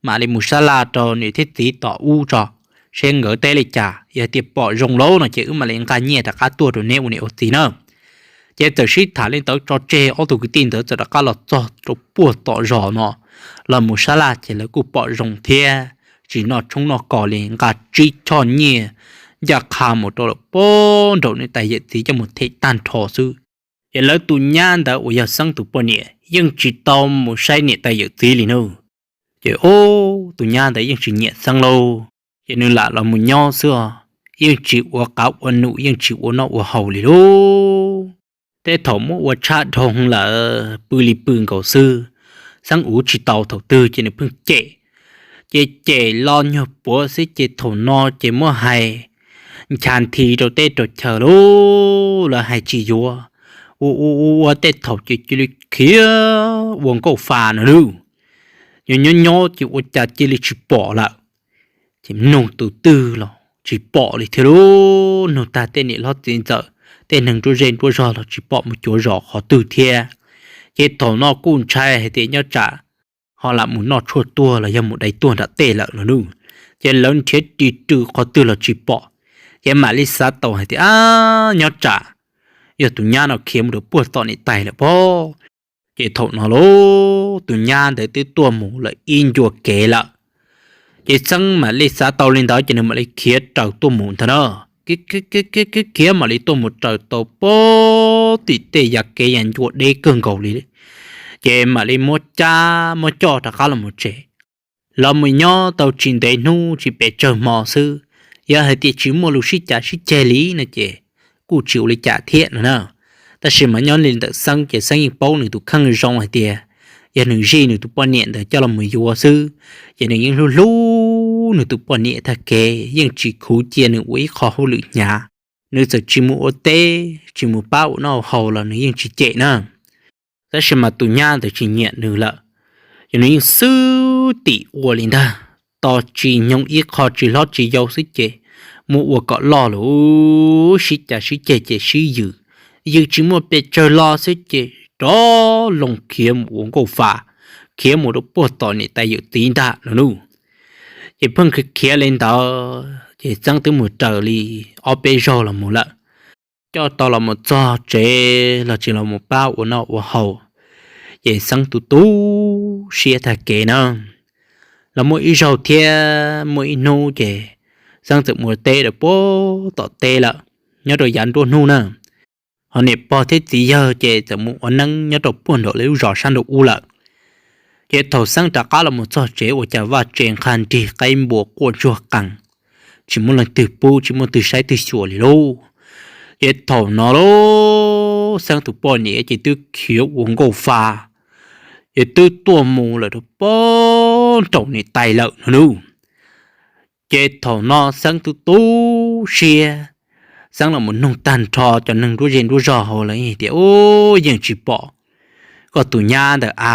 mam li mus sab laj rau niam thiab txiv tom ub tso, seb nkawd teb li cas, yog tias pom zoo lauj no ces wb mam li nqa nyiaj rov qab tuaj rau neb ua niam ua txiv na. Ces txawm sib tham li ntawd tso tseg, ob tug kwv tij ntawd txawm rov qab los txog rau puag tom zos no, los mus sab laj ces lawv kuj pom zoo thiab, tsis noj tshoob noj kos li, nqa tsib choj nyiaj ncaj qha mus rau lawm puag nraum niam tais yawm txiv coj mus them tag nrho xwb. Ces lawv tus nyab ntawd uas yog Xeeb tus poj niam yeej tsis tau mus saib niam tais yawm txiv li na. Ces ub, tus nyab ntawd yeej tsis nyiam Xeeb lauj, ces nws lam los mus nyob xwb os, yeej tsis ua qav ua num, yeej tsis ua noj ua haus li lauj. Tej thaum muab ua tshaj dhau lawm pw li pw nkaus xwb, Xeeb uv tsis tau thaum twg ces nws pheej cem. Ces cem los nyuag puav xwb ces thaum no ces muab hais ncha nthi rau teb rau chaw lauj, lawv hais tsis yuav, ua ua ua ua tej thaum ces cia li khiav ua nkauj fa no lauj. Nyob nyob nyob ces ua cas cia li tsis pom lawm. Ces nug tus twg los tsis pom li thiab lauj, nug tag tej niam hlob txiv ntxawm, tej neeg nruab zej nruab zog los tsis pom mus cuav zos qhov twg thiab. Ces thaum no kuj ntshai hais tias nyob tsam ho lam mus noj tshuaj tuag los yog mus dai tuag nram tej lawm no lauj. Ces lawv nrhiav ris rws qhov twg los tsis pom. Ces mam li xav tau hais tias, ab, nyob tsam yog tus nyab no khiav mus rau puag tom niam tais lawm pob. Ces thaum no lauj, tus nyab ntawd twb tuaj mus lawm ib ncua kev lawm. Ces Xeeb mam li xav tau li ntawd ces nws mam li khiav raws tuaj mus ntag na. Khiav mam li tuaj mus raws tau puag tim tej yav kev yav ncua deb kawg nkaus li. Ces mam li muab cab muab coj rov qab los mus tsev. Los mus nyob tau tsis ntev hnub tsis pes tsawg hmo xwb, yog hais tias tsis muaj lus sib cav sib ceg li no ces kuj tsis ua li cas thiab no na. Tab sis mas nyob li ntawm Xeeb ces Xeeb yeej paub nws tus kheej zoo hais tias yog nws zij nws tus poj niam ntawd coj los mus yuav xwb, ces nws yeej hlub hlub nws tus poj niam tag kev, yeej tsis khuv cia nws ua ib qho hauj lwm hnyav. Nws txawm tsis mus ua teb tsis mus pab ua noj haus los nws yeej tsis cem na. Tab sis mas tus nyab ntawd tsis nyiam nws lawm, ces nws yeej xwb tim ua li ntag. Tos tsis nyoog ib qho tsis hlob tsis yau xwb ces muab ua kom loj lawm, sib cav sib ceg ces sib yws, yws tsis muaj pes tsawg los xwb ces rov loo khiav mus ua nkauj fa, khiav mus rau puag tom niam tais yawm txiv ntag no lauj. Ces pheej khiav khiav li ntawd ces Xeeb twb mus raws li ob peb zaug los mus lawm, coj tau los mus txog tsev los tsis los mus pab ua noj ua haus. Ces Xeeb tu tu siab tag kev na. Los muaj ib zaug thiab muaj ib hnub ces Xeeb txawm mus teb rau puag tom teb lawm, nyob rau yav nruab hnub na. Ho niam pog thiab txiv yawg ces txawm mus ua neeb nyob rau puag nraum lawv lub zos sab nraum ub lawm. Ces thaum Xeeb rov qab los mus txog tsev ua cas vaj tse nqha nrig qaib npua quaj ntsuag qees, tsis muaj leej twg pub tsis muaj twg saib twg xyuas li lauj. Ces thaum no lauj, Xeeb tus poj niam ces twb khiav ua nkauj fa, ces twb tuaj mus lawm rau puag nraum niam tais lawm no lauj. Ces thaum no Xeeb tu tu siab, Xeeb los mus nug tag nrho cov neeg nruab zej nruab zog hauv lawv tias, ub, yeej tsis pom koj tus nyab ntawd a,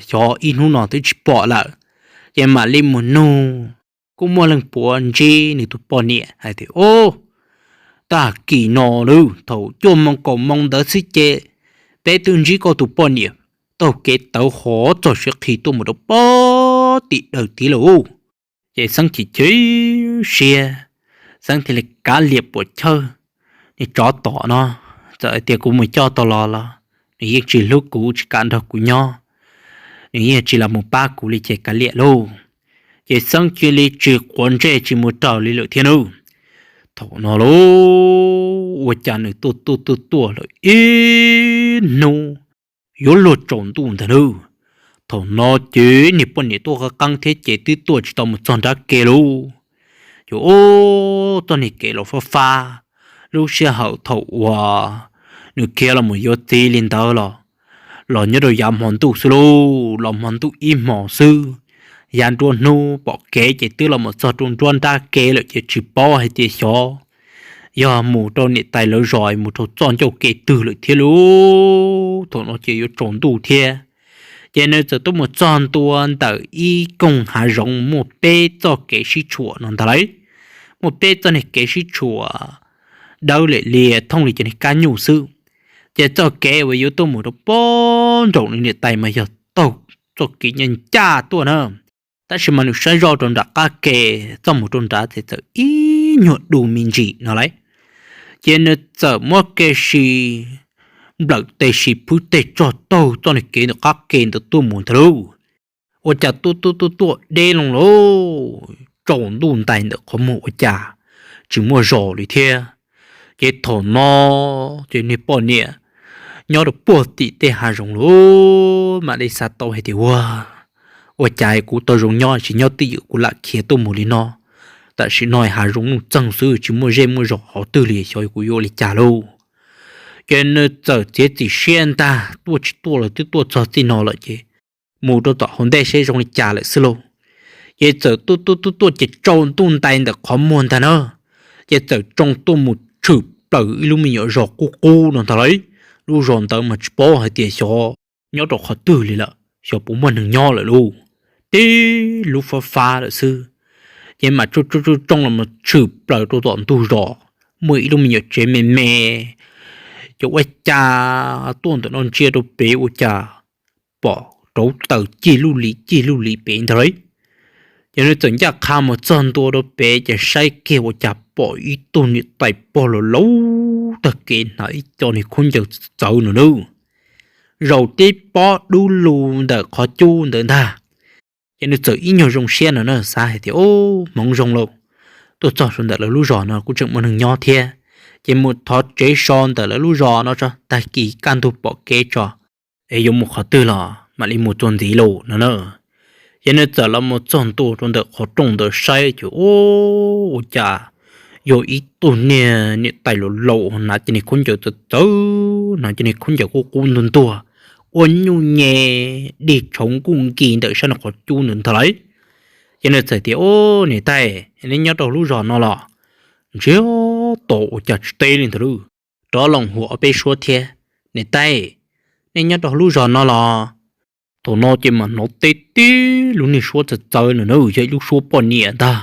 xyov ib hnub no twb tsis pom lawm. Ces mam li mus nug, kuj muaj leej puav ntsib nws tus poj niam hais tias, ub, tag kis no lawm thaum cuaj moo kaum moo ntawd xwb ces peb twb ntsib koj tus poj niam taug kev tawv hov txog siav qhi tuaj mus rau puag tim dawm tid lawm. Ces Xeeb chim chim siab, Xeeb thiaj li kav liam puam chawj, niag tsov tom no, txawm hais tias kuv mus coj tau los los nws yeej tsis hlub kuv tsis kam nrog kuv nyob, nws yeej tsis los mus pab kuv li ces kav liam lauj. Ces Xeeb cia li tsis quav ntsej tsis mus raws li lawm thiab nawb. Thaum no lauj, ua cas nws tuaj tuaj tuaj tuaj lawm ib hnub, yuav luag tsaus ntuj ntag nawb. Thaum no ces niag poj niam tuaj qeeb qeeb thiab ces twb tuaj tsis tau mus txog nrab ke lauj. Ces ub, txoj niag kev los fab fab, lub sij hawm thaum uas nws khiav los mus yuav txiv li ntawd los, los nyob rau yav hmo ntuj xwb lauj, los hmo ntuj ib hmos xwb. Yav nruab hnub pom kev ces twb los mus txog rau nruab nrab ke lawm ces tsis paub hais tias xyov yog mus rau niam tais lawv zos mus rau txoj ncauj ke twg lawm thiab lauj. Thaum no ces yuav tsaus ntuj thiab, ces nws txawm tuaj mus txog ntua ntawm ib koog hav zoov muaj peb txoj kev sib tshuam no ntag lauj. Muaj peb txoj niag kev sib tshuam dawb liam lias thooj li cov niag kab nyuj xwb. Ces txoj kev uas yuav tuaj mus rau pem nraum nws niam tais mas yog taug txoj kev ncaj ncaj tuaj na. Tab sis mas nws saib zoj rau nram qab ke, txoj mus rau nrad ces txawm ib nyuag du me ntsis no lauj. Ces nws txawm muab kev si nplawm tes si phwb tes tsog taug txoj niag kev ntawm qab ke ntawd tuaj mus ntag lauj. Ua cas tuaj tuaj tuaj tuaj deb loo lauj, tsaus ntuj ntais ntawm qhov muag ua cas tsis muaj zos li thiab. Ces thaum no ces niag poj niam nyob rau puag tim tej hav zoov lauj, mam li xav tau hais tias ua, ua cas kuv tau zoo nyob tsis nyob twj ywm kuv lam khiav tuaj mus li no. Tam sim no hav zoov nuj txeeg xwb tsis muaj zej muaj zos qhov twg li, xyov kuv yuav ua li cas lauj. Ces nws txawm txiav txim siab ntag tuaj tsis tuaj los twb tuaj txog txij no lawm ces mus rau tom hauv ntej seb zoo li cas lawm xwb lauj. Ces txawm tuaj tuaj tuaj tuaj ces tsaus ntuj ntais ntawm qhov muag ntag na. Ces txawm tsoo tuaj mus tshwm plaws ib lub me nyuam zos qub qub no ntag lauj. Lub zos ntawd mas tsis paub hais tias xyov nyob rau qhov twg li lawm, xyov puas muaj neeg nyob lawm lauj. Tib lub fab fab lawm xwb. Ces mam tsoo tsoo tsoo los mus tshwm plaws rau tom ntug zos, muaj ib lub me nyuam tsev me me. Ces ua cas tuaj ntawm no ntsia rau pem ua cas pom rauv taws cig luj li cig luj li pem ntag lauj. Ces nws txawm ncaj qha mus txog ntua rau pem ces saib kiag ua cas pom ib tug niam tais pog laus laus tag kev hnav ib co niag khaub ncaws txawv no nawb, zaum tib pob dub lug ntawm qhov cub ntawd ntag. Ces nws txawm ib nyuag zoo siab no na, xav hais tias, Ub, hmoov zoo lauj, tuaj txog rau ntawm lawv lub zos no kuj tseem muaj neeg nyob thiab, ces mus thov tsev so ntawm lawv lub zos no tso, tag kis kaj ntug pom kev tso es yuav mus qhov twg los mam li mus txuas ntxiv lauj no na. Ces nws txawm los mus txog ntua rau ntawm qhov rooj ntawd saib ces ub, ua cas yog ib tug niag niam tais laus laus hnav cov niag khaub ncaws txawv txawv, hnav cov niag khaub ncaws qub qub ntuag ntuag, ua nyuj nyias dig tshauv nkuj nkis ntawm sab nraum qhov cub ntawd ntag lauj. Ces nws txawm tias, Ub, niam tais, neb nyob rau lub zos no los? Ntsiag to ua cas tsis teb li ntawd lauj. Rov loo hu ob peb suab thiab, Niam tais, nej nyob rau lub zos no los? Thaum no ces mam hnov teb tib lub niag suab txawv txawv no na, yog ib lub suab poj niam ntag.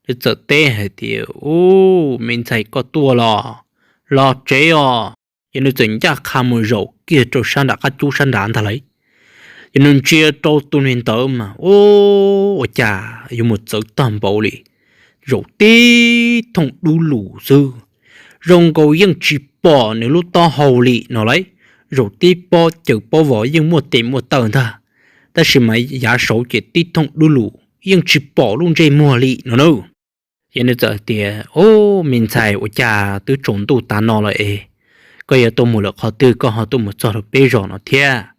Nws txawm teb hais tias, Ub, me ntxhais, koj tuaj los? Los tsev os. Ces nws txawm ncaj qha mus zaum kiag rau sab nram qab cub sab nrad ntag lauj. Ces nws ntsia rau tus niag ntawd mas, ub, ua cas yuav mus txawv tag npaum li. Zaum tib thooj dub lug xwb, zoo nkaus yeej tsis pom nws lub taub hau li no lauj. Zaum tib pob caws pob vos yeej muaj tes muaj taw ntag, tab sis mas yav saud ces tib thooj dub lug yeej tsis pom lub ntsej muag li no na. Ces nws txawm tias, Ub, me ntxhais, ua cas twb tsaus ntuj tas no lawm es koj yuav tuaj mus lawm qhov twg koj ho tuaj mus txog rau peb zos no thiab?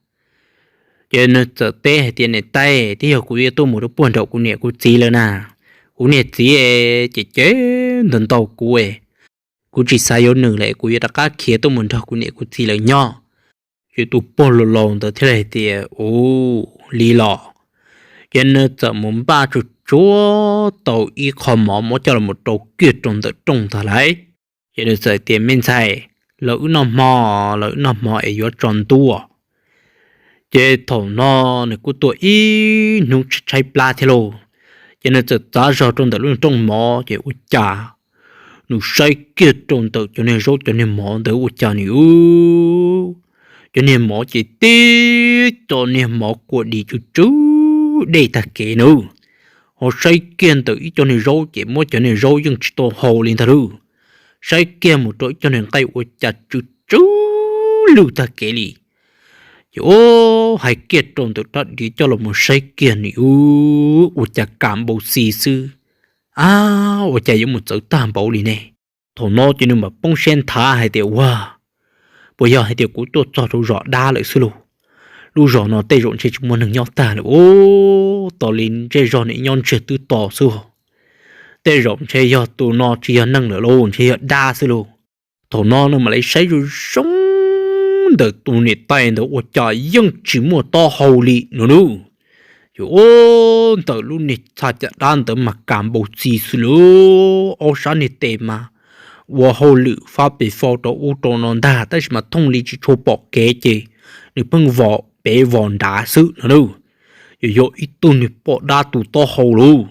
Ces nws txawm teb hais tias, Niam tais, twb yog kuv yuav tuaj mus rau puag nraum kuv niam kuv txiv lawm na. Kuv niam txiv es ces ces ntau ntau kuv es, kuv tsis xav yuav nws lawm, kuv yuav rov qab khiav tuaj mus nrog kuv niam kuv txiv lawv nyob. Ces tus pog laus laus ntawd thiaj li hais tias, Ub, li los? Ces nws txawm mus npaj tsuag tsuag tau ib qho mov muab coj los rau kiag rau ntawm rooj ntag lauj. Ces nws txawm tias, Me ntxhais, los wb noj hmo, los wb noj hmo es yuav tsaus ntuj. Ces thaum no nws kuj tuaj ib hnub tshaib plab thiab lauj. Ces nws txawm txav zog rau ntawm lub rooj mov ces ua cas nws saib kiag rau ntawm cov niag zaub cov niag mov ntawd ua cas nws, cov niag mov ces tib co niag mov kua dis tsw tsw dej tag kev na. Ho saib kiag ntawm ib co niag zaub ces muab cov niag zaub yeej tsis tau hau li ntag lauj. Saib kiag mus rau ib co niag nqaij ua cas tsw tsw lwj tag kev li. Ces ub, hais kiag rau ntawm rab diav coj los saib kiag nws, ua cas kam npau xi xwb. Ab, ua cas yuav mus txawv tag npaum li ne? Thaum no ces nws mam poob siab nthav hais tias, Ua, puas yog hais tias kuv tuaj txog rau zos dab lawm xwb lauj? lub zos no tej zaum ntshe tsis muaj neeg nyob tag lawm os. Tos li zej zog nim nyob ntsiag twb to xwb. Tej zaum ntshe yog tus no tsis yog neeg lawm lauj, ntshe yog dab xwb lauj. Thaum no nws mam li saib zoo zoo ntawm tus niam tais ntawd ua cas yeej tsis muaj taub hau li no nawb. Ces ua ntawm lub niag txha caj dab ntawd mas kas npau txi xwb lauj. Ob sab niag tes mas ua hauj lwm fab pes fau rau ub rau no ntag, tab sis mas thooj li tsis tshua pom kev ces nws pheej vos pem vos nrad xwb no nawb. Ces yog ib tug niag poj dab tu taub hau lauj.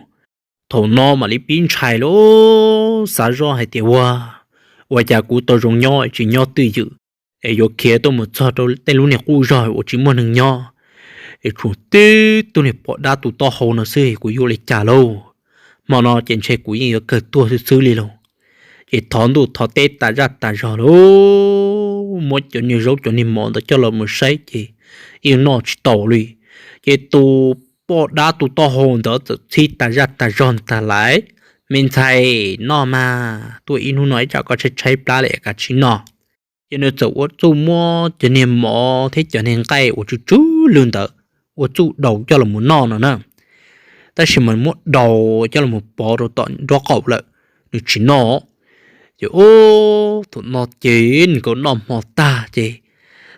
Thaum no mam li pib ntshai lauj, xav zoj hais tias ua, ua cas kuv tau zoo nyob tsis nyob twj ywm es yuav khiav tuaj mus txog rau tej lub niag qub zog uas tsis muaj neeg nyob es tshuav tib tug niag poj dab tu taub hau no xwb, kuv yuav ua li cas lauj? Hmo no ces ntshe kuv yeej yuav kawg tuag xwb xwb li lauj. Ces thov ntuj thov teb tas zaj tas zog lauj, muab cov niag zaub cov niag mov ntawd coj los mus saib ces yeej noj tsis tau li. Ces tus poj dab tu taub hau ntawd txawm txhib tas zaj tas zog ntag lais, Me ntxhais, noj mas, tuaj ib hnub no ib tsam koj tshaib tshaib plab lawm kav tsij noj. Ces nws txawm ua txuj muab cov niag mov thiab cov niag nqaij uas tsw tsw lwj ntawd ua txuj daus coj los mus noj no na. Tab sis mas muab daus coj los mus pov rau tom nraub qaum lawm, nws tsis noj. Ces ub, thaum no ces nws nkawd noj hmo tag ces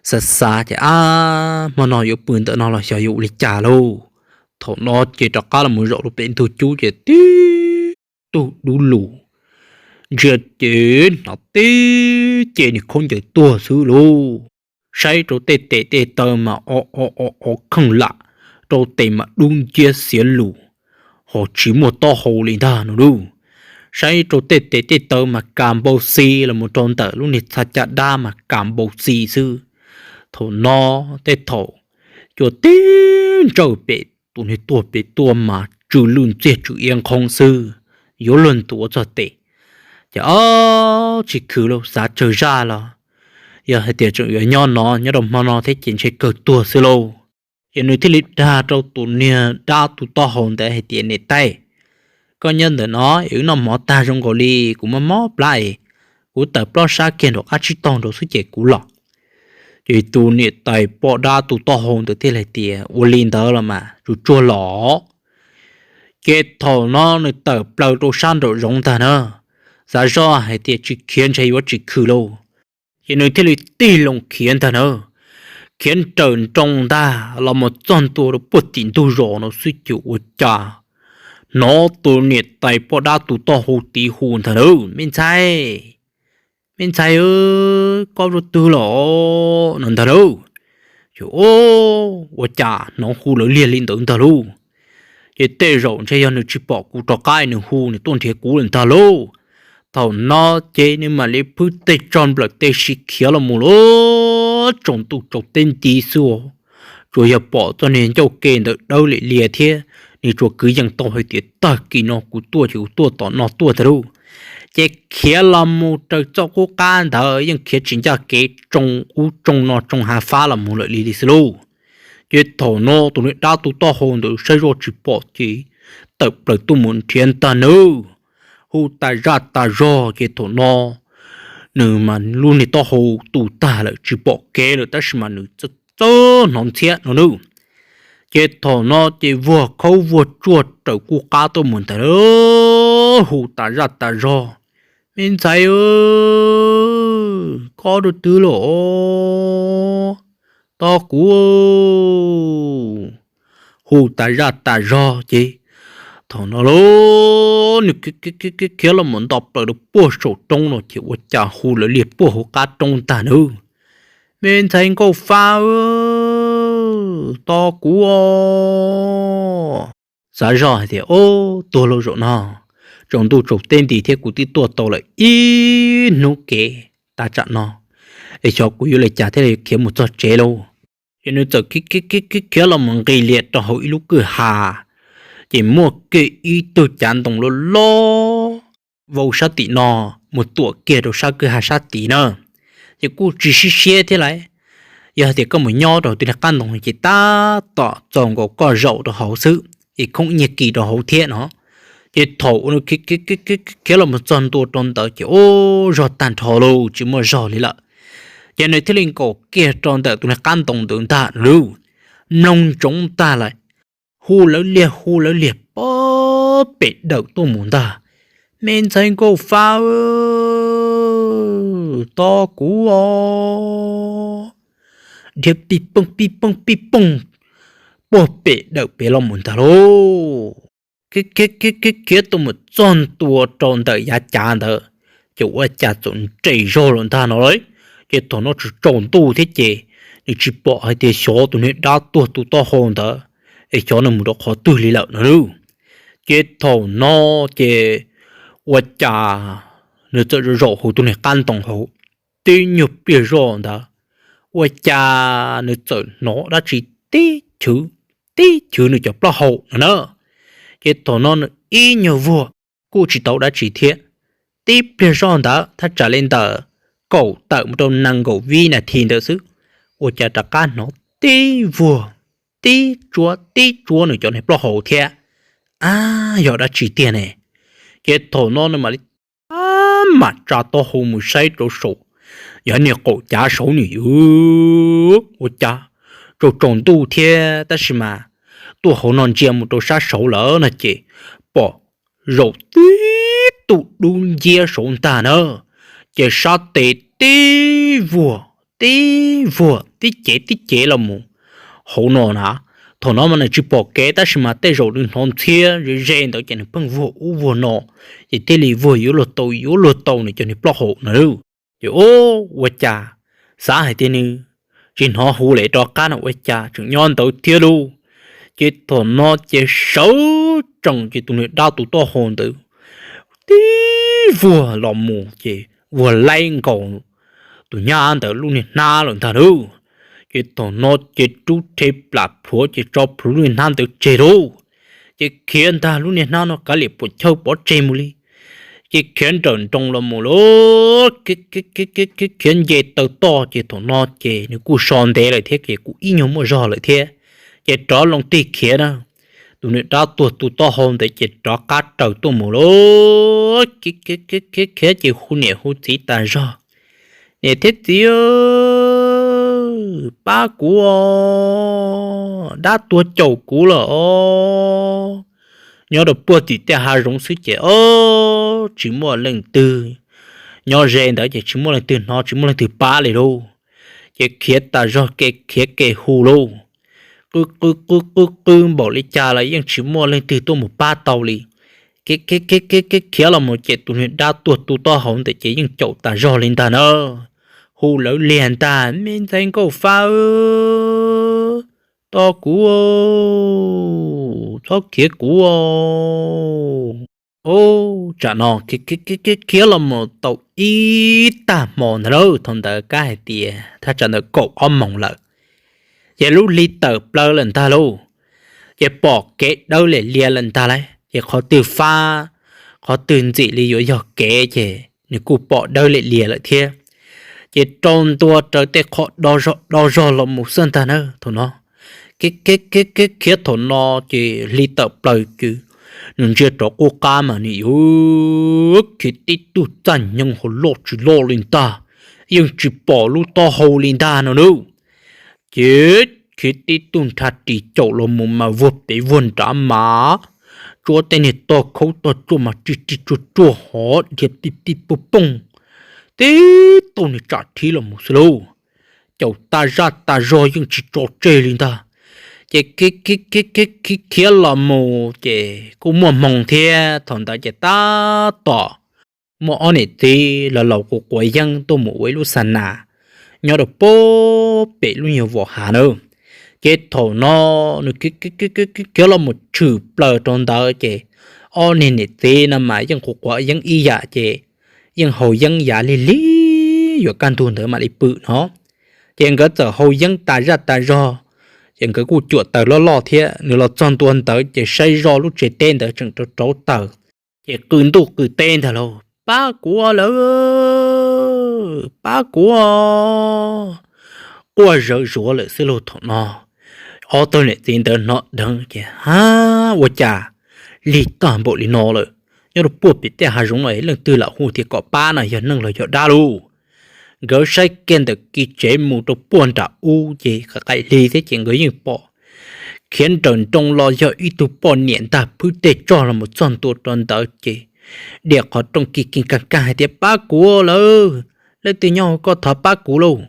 xav xav ces ab, hmo no yuav pw ntawm no los xyov yuav ua li cas lauj. Thaum no ces rov qab los mus zaum rau pem ntug cub ces tib tug dub lug ntsia ces hnov tib ce niag khaub ncaws tuag xwb lauj. Saib rau tej tes tej taw mas o o o o kheej lam, rau tes mas dub nciab xiav lus, ho tsis muaj taub hau li ntag no lauj. Saib rau tej tes tej taw mas kas npau xi los mus rau ntawm lub niag txha caj dab mas kas npau xi xwb. Thaum no tej thaum cua tib ntsawj pem tus niag tuag pem tuaj mas tsw lwj ntxiag tsw iab nqhoob xwb, yuav luag ntuav txog tes. Ces ob tsis khwv lauj, xav tsawg zaj los yog hais tias tseem yuav nyob no nyob rau hmo no thiab ces ntshe kawg tuag xwb lauj. Ces nws thiaj li dag rau tus niag dab tu taub hau ntawd hais tias, Niam tais, koj nyob ntawm no es wb noj mov tag zoo nkaus li, kuv mob mob plab es kuv tawm plaub sab kiag nraum qab tsib taug nraud xwb ces kuv los. Ces tus niam tais poj dab tu taub hau ntawd thiaj li hais tias, Ua li ntawd los mas tsuag tsuag los. Ces thaum no nws tawm plaws rau sab nraum zoov ntag na, xav zoj hais tias tsis khiav ntshe yuav tsis khwv lauj. Ces nws thiaj li tig loo khiav ntag na, khiav nrawm nroos ntag los mus txog ntua rau puag tim ntug zos no xwb ces ua cas hnov tus niam tais poj dab tu taub hau tiv hu ntag na, Me ntxhais, me ntxhais, koj rau twg los? No ntag lauj. Ces ua cas hnov hu lawv liag li ntawd ntag lauj. Ces tej zaum ntshe yog nws tsis pom kuv rov qab nws hu nws tuaj nrhiav kuv lawm ntag lauj. Thaum no ces nws mam li phwb tej tsog nplawm tej si khiav los mus lauj, tsaus ntuj tsaus teb nti xwb. Tsuas yog pom txoj niag ncauj ke ntawd dawb liam lias thiab nws tsuas kwv yees tau hais tias tag kis no kuv tuaj ces kuv tuaj tom no tuaj ntag lauj. Ces khiav los mus raws txoj qub qab ntawd yeej khiav tsis ncaj kev, tsoo ub tsoo no tsoo hav fab los mus lawm li li xwb lauj. Ces thaum no tus niag dab tu taub hau ntawd saib zoj tsis pom ces tawm plaws tuaj mus nrhiav ntag nawb, hu tas zaj tas zog. Ces thaum no nws mas lub niag taub hau tu tag lawm tsis pom kev lawm tab sis mas nws txawj hnov ntxhiab no nawb. Ces thaum no ces vuag khaub vuag tsuag raws qub qab tuaj mus ntag, hu tas zaj tas zog, Me ntxhais, koj rau twg los? Tos kuv. Hu tas zaj tas zog ces thaum no lauj, nws khiav los mus nto plaws rau puag saum roob no ces ua cas hu lawv liag puag hauv qab roob ntag nawb, Me ntxhais nkauj fa, tos kuv. Xav zoj hais tias, Ob, tuag lauj zaum no, tsaus ntuj tsaus teb nti thiab kuv twb tuaj tau lawm ib hnub kev tas tsam no, es xyov kuv yuav li cas thiaj li khiav mus txog tsev lauj. Ces nws txawm khiav los mus nqis lias rau hauv ib lub kwj ha, ces muaj kiag ib tug cav ntoo loj loj vau sab tim no mus tuam kiag rau sab kwj ha sab tid na. Ces kuj tsis sib siab thiab lauj, yog hais tias koj mus nyob rau tus niag qab ntoo ces tab tom txaus nkaus koj zaum rau hauv xwb, es khoob nyiag kis rau hauv thiab no. Ces thaum uas nws khiav los mus txog ntua rau ntawd ces ub, zog tag nrho lauj, tsis muaj zog li lawm. Ces nws thiaj li nkaum kiag rau ntawm tus niag qab ntoo ntawd ntag no lauj. mloog ntsoov tag lawm, hu lawv liag hu lawv liag pog pem dawm tuaj mus ntag. Me ntxhais nkauj Fab, tos kuv os. Dhia pij pooj pij pooj pij pooj puag pem dawm pem los mus ntag lauj. Khiav khiav tuaj mus txog ntua rau ntawm yav cav ntawd, ces ua cas txawm nres zog lawm ntag no lauj. Ces thaum no tsaus tsaus ntuj thiab ces nws tsis pom hais tias xyov tus niag dab tuag tu taub hau ntawd es xyov nws mus rau qhov twg li lawm no lauj. Ces thaum no ces ua cas nws txawm zaum zaum hauv tus niag qab ntoo hauv tib nyuag pliag zoj ntawd, ua cas nws txawm hnov dab tsi tib chwv, tib chwv nws cov plaub hau no na. Ces thaum no nws ib nyuag vuag kuj tsis tau dab tsi thiab. Tib pliag zoj ntawd thaj tsam li ntawm kaum tawm mus rau nees nkaum vib nas this ntawd xwb, ua cas rov qab hnov tib vuag, tib tsuab tib tsuab nws cov niag plaub hau thiab. Ab, yog dab tsi tiag ne? Ces thaum no nws mam li ab mam tsa taub hau mus saib rau saum, yog niag qaum cav saud nws yuav ua cas tsaus tsaus ntuj thiab tab sis mas tuaj hauv no ntsia mus rau sab saud lawm no ces pom zaum tib tug dub nciab saud ntag na. Ces sab tes tib vuag, tib vuag tib cev tib cev los mus hauv no na. Thaum no mas nws tsis pom kev tab sis mas tej zaum nws hnov ntxhiab ze ze ntawd ces nws pheej vuag ub vuag no, ces thiaj li vuag yuav luag tau yuav luag tau nws cov niag plaub hau no lauj. Ces ua cas xav hais tias nws tsis hnov hu lawm rov qab no ua cas tseem nyob ntawd thiab lauj. Ces thaum no ces sawv tsees ces tus niag dab tu taub hau ntawd tib vuag los mus ces vuag laib nkaus tus nyab ntawd lub niag hnab lawm ntag lauj. Ces thaum no ces rub rhe plam plhuav ces tso plhuav lub niag hnab ntawd tseg lauj. Ces khiav ntag lub niag hnab no kav liam puas chawj pov tseg mus li. Ces khiav nrawm nroos los mus lauj, khiav nce taw toj ces thaum no ces nws kuj so ntev lawm thiab ces kuj ib nyuag muaj zog lawm thiab. Ces rov loo tig khiav na, tus niag dab tuag tu taub hau ntawd ces rov qab raws tuaj mus lauj. Khiav khiav ces hu niam hu txiv tas zog, niam thiab txiv, pab kuv os, dab tuag caum kuv lawm os. Nyob rau puag tim tej hav zoov xwb ces ob tsis muaj leej twg, nyob ze ntawd ces tsis muaj leej twg hnov tsis muaj leej twg pab li lauj. Ces khiav tas zog kev khiav kev hu lauj, qw qw qw qw qw npaum li cas los yeej tsis muaj leej twg tuaj mus pab tau li. Khiav khiav khiav khiav khiav los mus ces tus niag dab tuag tu taub hau ntawd ces yeej caum tas zog li ntag na. Hu lawv liag ntag, me ntxhais nkauj Fab, tos kuv, txhob khiav kuv. Ub, tsam no khiav los mus tau ib tag hmo ntag lauj, thaum ntawd kab hais tias thaj tsam ntawd kaum ob moos lawm, ces lub hli tawm plaws lawm ntag lauj. Ces pom kev dawb liam lias lawm ntag lauj, ces qhov twg fab qhov twg ntxim li yuav yog kev ces nws kuj pom dawb liam lias lawm thiab. Ces rau ntua raws tej qhov do zog do zog los mus xwb ntag na thaum no. Khiav khiav khiav khiav khiav thaum no ces hli tawm plaws ces nws ntsia rov qub qab mas nws yuav khiav tib tug txaj nyoog hauv loj tsis loj li ntag, yeej tsis pom lub taub hau li ntag no nawb. Ces khiav tib tug nrhab ris caum los mus mas vuag pem vuag nrad mas tsuab tej niag tog khaub tog tsuaj mas rig rig tsuag tsuag hov dhia pij pij pooj pooj, tib tug niag tsam rhib los mus xwb lauj. Caum tas zaj tas zog yeej tsis tso tseg li ntag. Ces khiav khiav khiav khiav khiav los mus ces kuj muaj hmoo thiab, thaum ntawd ces tab tom muaj ob niam txiv laus laus quav quav yeeb tuaj mus ua ib lub xa nas nyob rau puag pem lub nyuag vom hav na. Ces thaum no nws khiav los mus tshwm plaws rau ntawd ces ob niag niam txiv no mas yeej quav quav yeeb ib yam ces yeej haus yeeb yav lig lig yuav kaj ntug ntawd mam li pw no. Ces nkawd txawm haus yeeb tas zaj tas zog, ces nkawd kuj cuam taws loj loj thiab. Nws los txog ntua ntawd ces saib zoj lub tsev teb ntawd tseem rauv rauv taws, ces qw ntuj qw teb ntag lauj, pab kuv lawm, pab kuv, quaj zawv zuav lawm xwb lauj. Thaum no ob tug niam txiv ntawd hnov dheev ces, ha, ua cas lig tag npaum li no lawm? Nyob rau puag pem tej hav zoov no leej twg lam hu tias kom pab no yog neeg los yog dab lauj? Nkawd saib kiag ntawm kiv tsev mus rau puag nram ub ces qaim hli thiab ces nkawd yeej pom khiav nrawm nroos los yog ib tug poj niam ntag, phwb tej tsog los mus txog ntua rau ntawd ces diam qhov rooj kig kig kaj kaj hais tias, Pab kuv lawm, leej twg nyob hauv koj thov pab kuv lauj,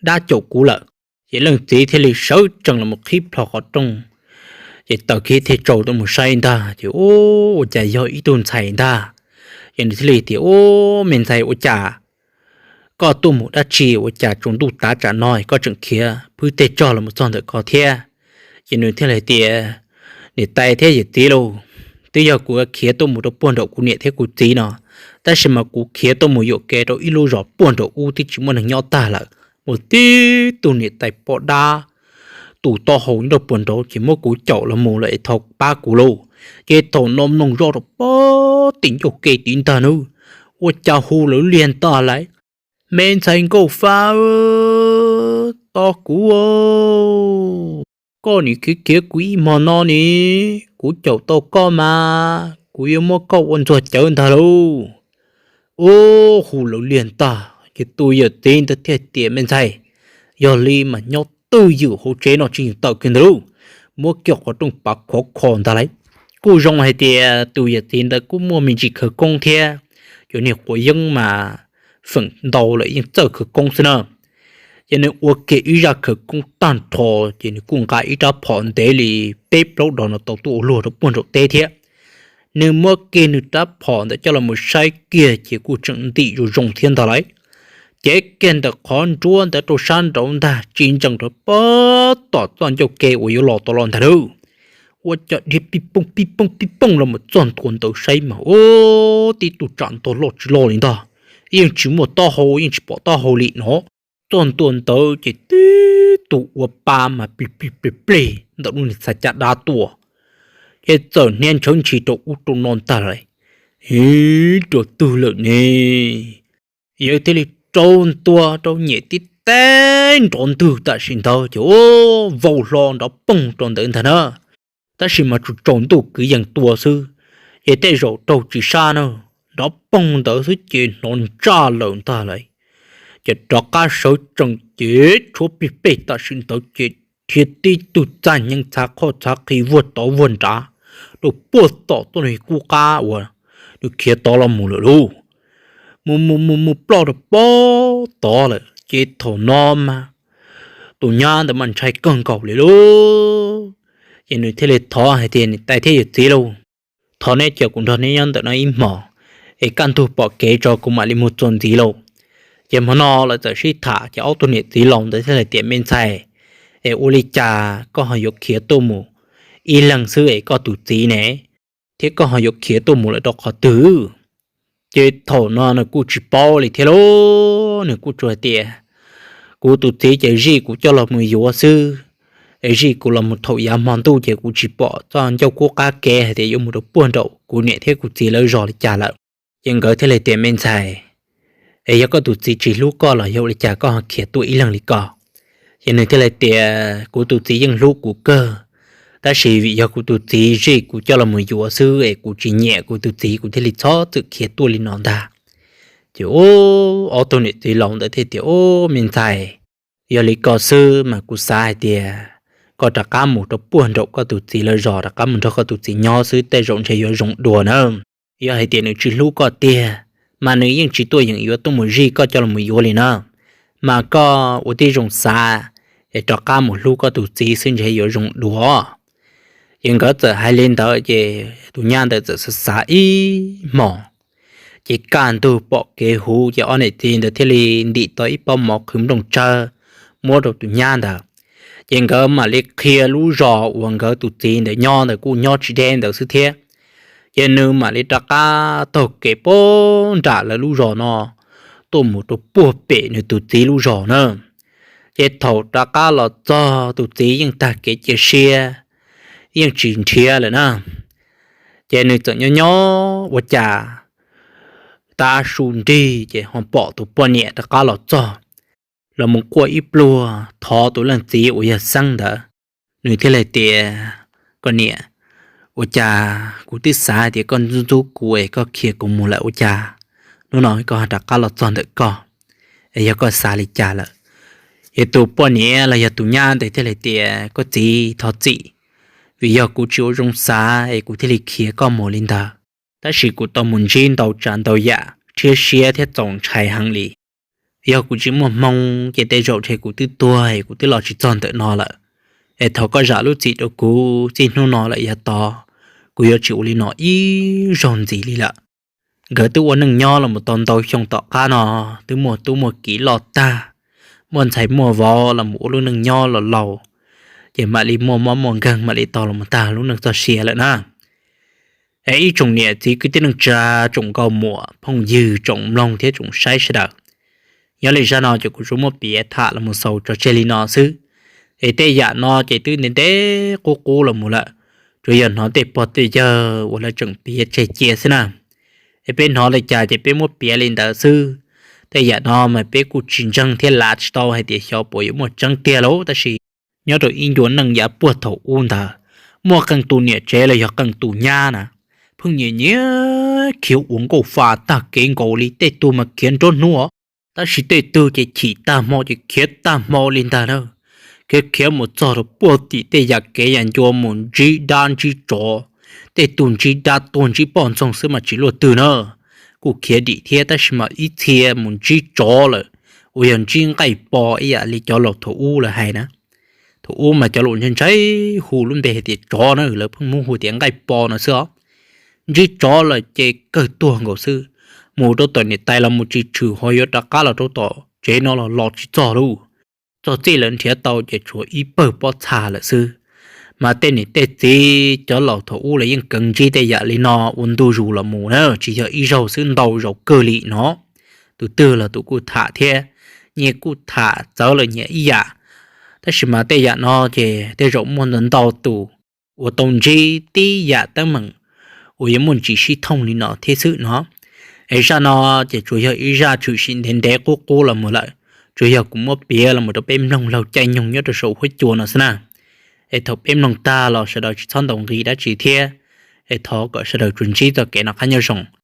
dab caum kuv lawm. Ces leej txiv thiaj li sawv tsees los mus qhib plho qhov rooj, ces taws kiag thiaj tsaus tuaj mus saib ntag ces ua cas yog ib tug ntxhais ntag. Ces nws thiaj li tias, Ub, me ntxhais, ua cas koj tuaj mus dab tsi ua cas tsaus ntuj tav tsam no koj tseem khiav phwb tej tsog los mus txog ntawm ko thiab? Ces nws thiaj li tias, Niam tais thiab yawm txiv lauj, twb yog kuv khiav tuaj mus rau puag nraum kuv niam thiab kuv txiv no, tab sis mas kuv khiav tuaj mus yuam kev rau ib lub zos puag nraum ub twb tsis muaj neeg nyob tag lawm, muaj tib tug niam tais poj dab tus taub hau nyob rau puag nraud ces muab kuv caum los mus lawm es thov pab kuv lauj. Ces thaum no mloog zoj rau pem tim ncauj ke tiv ntag nawb, ua cas hu lawv liag ntag lais, Me ntxhais Nkauj Fab, tos kuv, koj nim khiav khiav kuv ib hmo no ni, kuv caum tau koj mas kuv yuav muab koj ua ntxuag cawv ntag lauj. Ub, hu lawv liag ntag ces tus yawm txiv ntawd thiaj tias, Me ntxhais, yog li mas nyob twj ywm hauv tsev no tsis yeem tawm kiag ntag lauj. Muab kiag qhov rooj pav khov kho ntag lauj. Kuj zoo hais tias tus yawm txiv ntawd kuj muaj me ntsis khawv koob thiab, cov niag quav yeeb mas feem ntau lawm yeej txawj khawv koob xwb na. Ces nws ua kiag ib zaj khawv koob tag nrho, ces nws kuj nqa ib rab phom ntev li peb plaub dos no tau tuaj ua luag rau puag nraum teb thiab. Nws muab kiag nws rab phom ntawd coj los mus saib kiag ces kuj tseem ntim zoo zoo thiab ntag lauj. Cev kiag ntawm qhov nruab ntawd rau sab nraud ntag tsis ntsees rau pem tom txoj ncauj ke uas yuav los tau los ntag lauj. Ua cas dhia pij pooj pij pooj pij pooj los mus txog ntua ntawd saib mas ub, tib tug tsam ntog loj tsis loj li ntag, yeej tsis muaj taub hau yeej tsis pom taub hau li no. Txog ntua ntawd ces tib tug ua pa mas plig plig plig plig ntawm lub niag txha caj dab tuaj, ces txawm hnia ntshawv ntshis rau ub rau no ntag lauj. Ib rau twg lawm ne? Yawg thiaj li rau ntua rau nyem tib teb nrov ntwg tam sim ntawd ces ub, vau hlo nrov poog rau ntawd ntag na. Tab sis mas tsuas tsaus ntuj kwv yees tua xwb, ces tej zaum raug tsis sab na, nrov poog ntawd xwb ces hnov ntsaj lawm ntag lauj. Ces rov qab sawv tsees ces tshuav plig plig tam sim ntawd ces dhia tib tug txag hneev txhav qhoj txhav qhi vuag tod vuag nrad rau puag tom txoj niag kub qab uas nws khiav tod los mus lawm lauj. Mus mus mus mus ploj rau puag tod lawm ces thaum no mas tus nyab ntawd mas ntshai kawg nkaus li lauj. Ces nws thiaj li thov hais tias, Niam tais thiab yawm txiv lauj, thov neb cia kuv nrog neb nyob ntawm no ib hmos, es kaj ntug pom kev tso kuv mam li mus txuas ntxiv lauj. Ces hmo no lawv txawm sib tham ces ob tug niam txiv laus ntawd thiaj li tias, Me ntxhais, es ua li cas koj ho yuav khiav tuaj mus ib leeg xwb es koj tus txiv ne, thiab koj ho yuav khiav tuaj mus lawm rau qhov twg? Ces thaum no nws kuj tsis paub li thiab lauj, nws kuj tsuas hais tias, Kuv tus txiv ces zij kuv coj los mus yuav xwb, es zij kuv los mus thaum yav hmo ntuj ces kuv tsis pom txoj ncauj kub qab kev hais tias yuav mus rau puag nraum kuv niam thiab kuv txiv lawv zos li cas lawm. Ces nkawd thiaj li tias, Me ntxhais, es yog koj tus txiv tsis hlub koj los yog ua li cas koj ho khiav tuaj ib leeg li ko? Ces nws thiaj li tias, Kuv tus txiv yeej hlub kuv kawg, tab sis vim yog kuv tus txiv zij kuv coj los mus yuav xwb es kuv tsis nyiam kuv tus txiv kuv thiaj li txhob txwm khiav tuaj li no ntag. Ces ob tug niam txiv laus ntawd thiaj tias, Ub, me ntxhais, yog li ko xwb mas kuv xav hais tias koj rov qab mus rau puag nraum koj tus txiv lawv zos, rov qab mus nrog koj tus txiv nyob xwb tej zaum ntshe yuav zoo dua na. Yog hais tias nws tsis hlub koj tiag, mas nws yeej tsis tuaj yeem yuav tuaj mus zij koj coj los mus yuav li na. Mas koj ua tib zoo xav es rov qab mus hlub koj tus txiv xwb ntshe yuav zoo dua. Ces nkawd txawm hais li ntawd ces tus nyab ntawd txawm xav xav ib hmos, ces kaj ntug pom kev huv ces ob niam txiv ntawd thiaj li ntim tau ib pob mov qhwv nplooj tsawb muab rau tus nyab ntawd. Ces nkawd mam li qhia lub zos uas nkawd tus txiv ntawd nyob ntawd kuj nyob tsis deb ntawd xwb thiab. Ces nws mam li rov qab taug kev puag nram lawv lub zos no tuaj mus rau puag pem nws tus txiv lub zos na. Ces thaum rov qab los txog tus txiv yeej tag kev cia siab, yeej tsis nrhiav lawm na. Ces nws txawm nyob nyob ua cas tav su nrig ces ho pom tus poj niam rov qab los txog, los mus quaj ib pluag thov tus leej txiv uas yog Xeeb ntawd. Nws thiaj li tias, Koj niam, ua cas kuv twb xav hais tias koj ntxub ntxub kuv es koj khiav kuv mus lawm, ua cas hnub no koj ho rov qab los txog ntawm ko? Es yog koj xav li cas lawm? Ces tus poj niam los yog tus nyab ntawd thiaj li tias, Koj txiv thov txim, vim yog kuv tsis ua zoo xav es kuv thiaj li khiav koj mus li ntawd. Tab sis kuv tau mus ntsib ntau tsav ntau yam rhiab siab thiab txaus ntshai heev li. Yog kuv tsis muaj hmoo ces tej zaum ntshe kuv twb tuag es kuv twb los tsis txog ntawm no lawm. Es thov koj zam lub txim rau kuv, txij hnub no lawm yav tod kuv yuav tsis ua li no ib zaug ntxiv li lawm. Nkawd twb ua neej nyob los mus tau ntau xyoo tom qab no, twb muaj tub muaj kiv loj tag, muaj ntxhais muaj vauv los mus ua lub neej nyob los laus, ces mam li muaj mob muaj nkeeg mam li tau los mus tag lub neej txoj sia lawm na. Es ib tsoom niam txiv kwv tij neej tsa, tsoom nkauj muam phooj ywg, tsoom mloog thiab tsoom saib sawv daws, nyob li zaj no ces kuv tsuas muab piav tham los mus xaus tso tseg li no xwb. Es tej yam no ces twb ntev ntev qub qub los mus lawm, tsuas yog hnov tej pog tej yawg uas lawv tseem piav tseg cia xwb na. Es peb hnov li cas ces peb muab piav li ntawd xwb. Tej yam no mas peb kuj tsis ntseeg thiab lav tsis tau hais tias xyov puas yuav muaj tseeb tiag lauj, tab sis nyob rau ib ncua neej yav puag thaum ub ntawd, muaj qee tus niam tsev los yog qee tus nyab na, pheej nyiam nyiam khiav ua nkauj fa tag kev nkaus li, tej tug mas khiav nruab hnub os, tab sis tej tug ces chim tag hmo ces khiav tag hmo li ntag na. Khiav khiav mus txog rau puag tim tej yam kev yam ncua mus ntsib dab ntsib tsov, tej tug ntsib dab tuag ntsib poj ntxoog xwb mas tsis luaj twg na. Kuj khiav dim thiab tab sis mas ib txhia mus ntsib tsov lawm, uas yog ntsib nqaij po ib yam li cov laus thaum ub lawv hais na. Thaum ub mas cov laus ntshai ntshai hu lub npe hais tias tsov na, lawv pheej muab hu tias nqaij po no xwb os. Ntsib tsov lawm ces kawg tuag nkaus xwb, mus rau tom niam tais los mus tsis tshwm ho yuav rov qab los rau tom tsev no los los tsis txog lauj. Txog txij lawv nrhiav tau ces tshuav ib pawg pob txha lawm xwb. Mas tej niam tej txiv cov laus thaum ub lawv yeej kheev ntsib tej yam li no ua ntu zus los mus na, tsis yog ib zaug xwb, ntau zaus kawg li no. Tus twg los tus kuj tham thiab, nyias kuj tham txawv lawm nyias ib yam. Tab sis mas tej yam no ces tej zaum muaj ntau ntau tus uas tau ntsib tib yam teeb meem uas yuav muaj ntsis sib thooj li no thiab xwb no. Es zaj no ces tsuas yog ib zaj tshwm sim ntev ntev qub qub los mus lawm, tsuas yog kuv muab piav los mus rau peb mloog laug caij nyoog nyob rau saum huab cua no xwb na. Es thaum peb mloog tag los sawv daws tsis txhob ntaus nqi dab tsi thiab, es thov kom sawv daws tsuas ntsib txoj kev noj qab nyob zoo.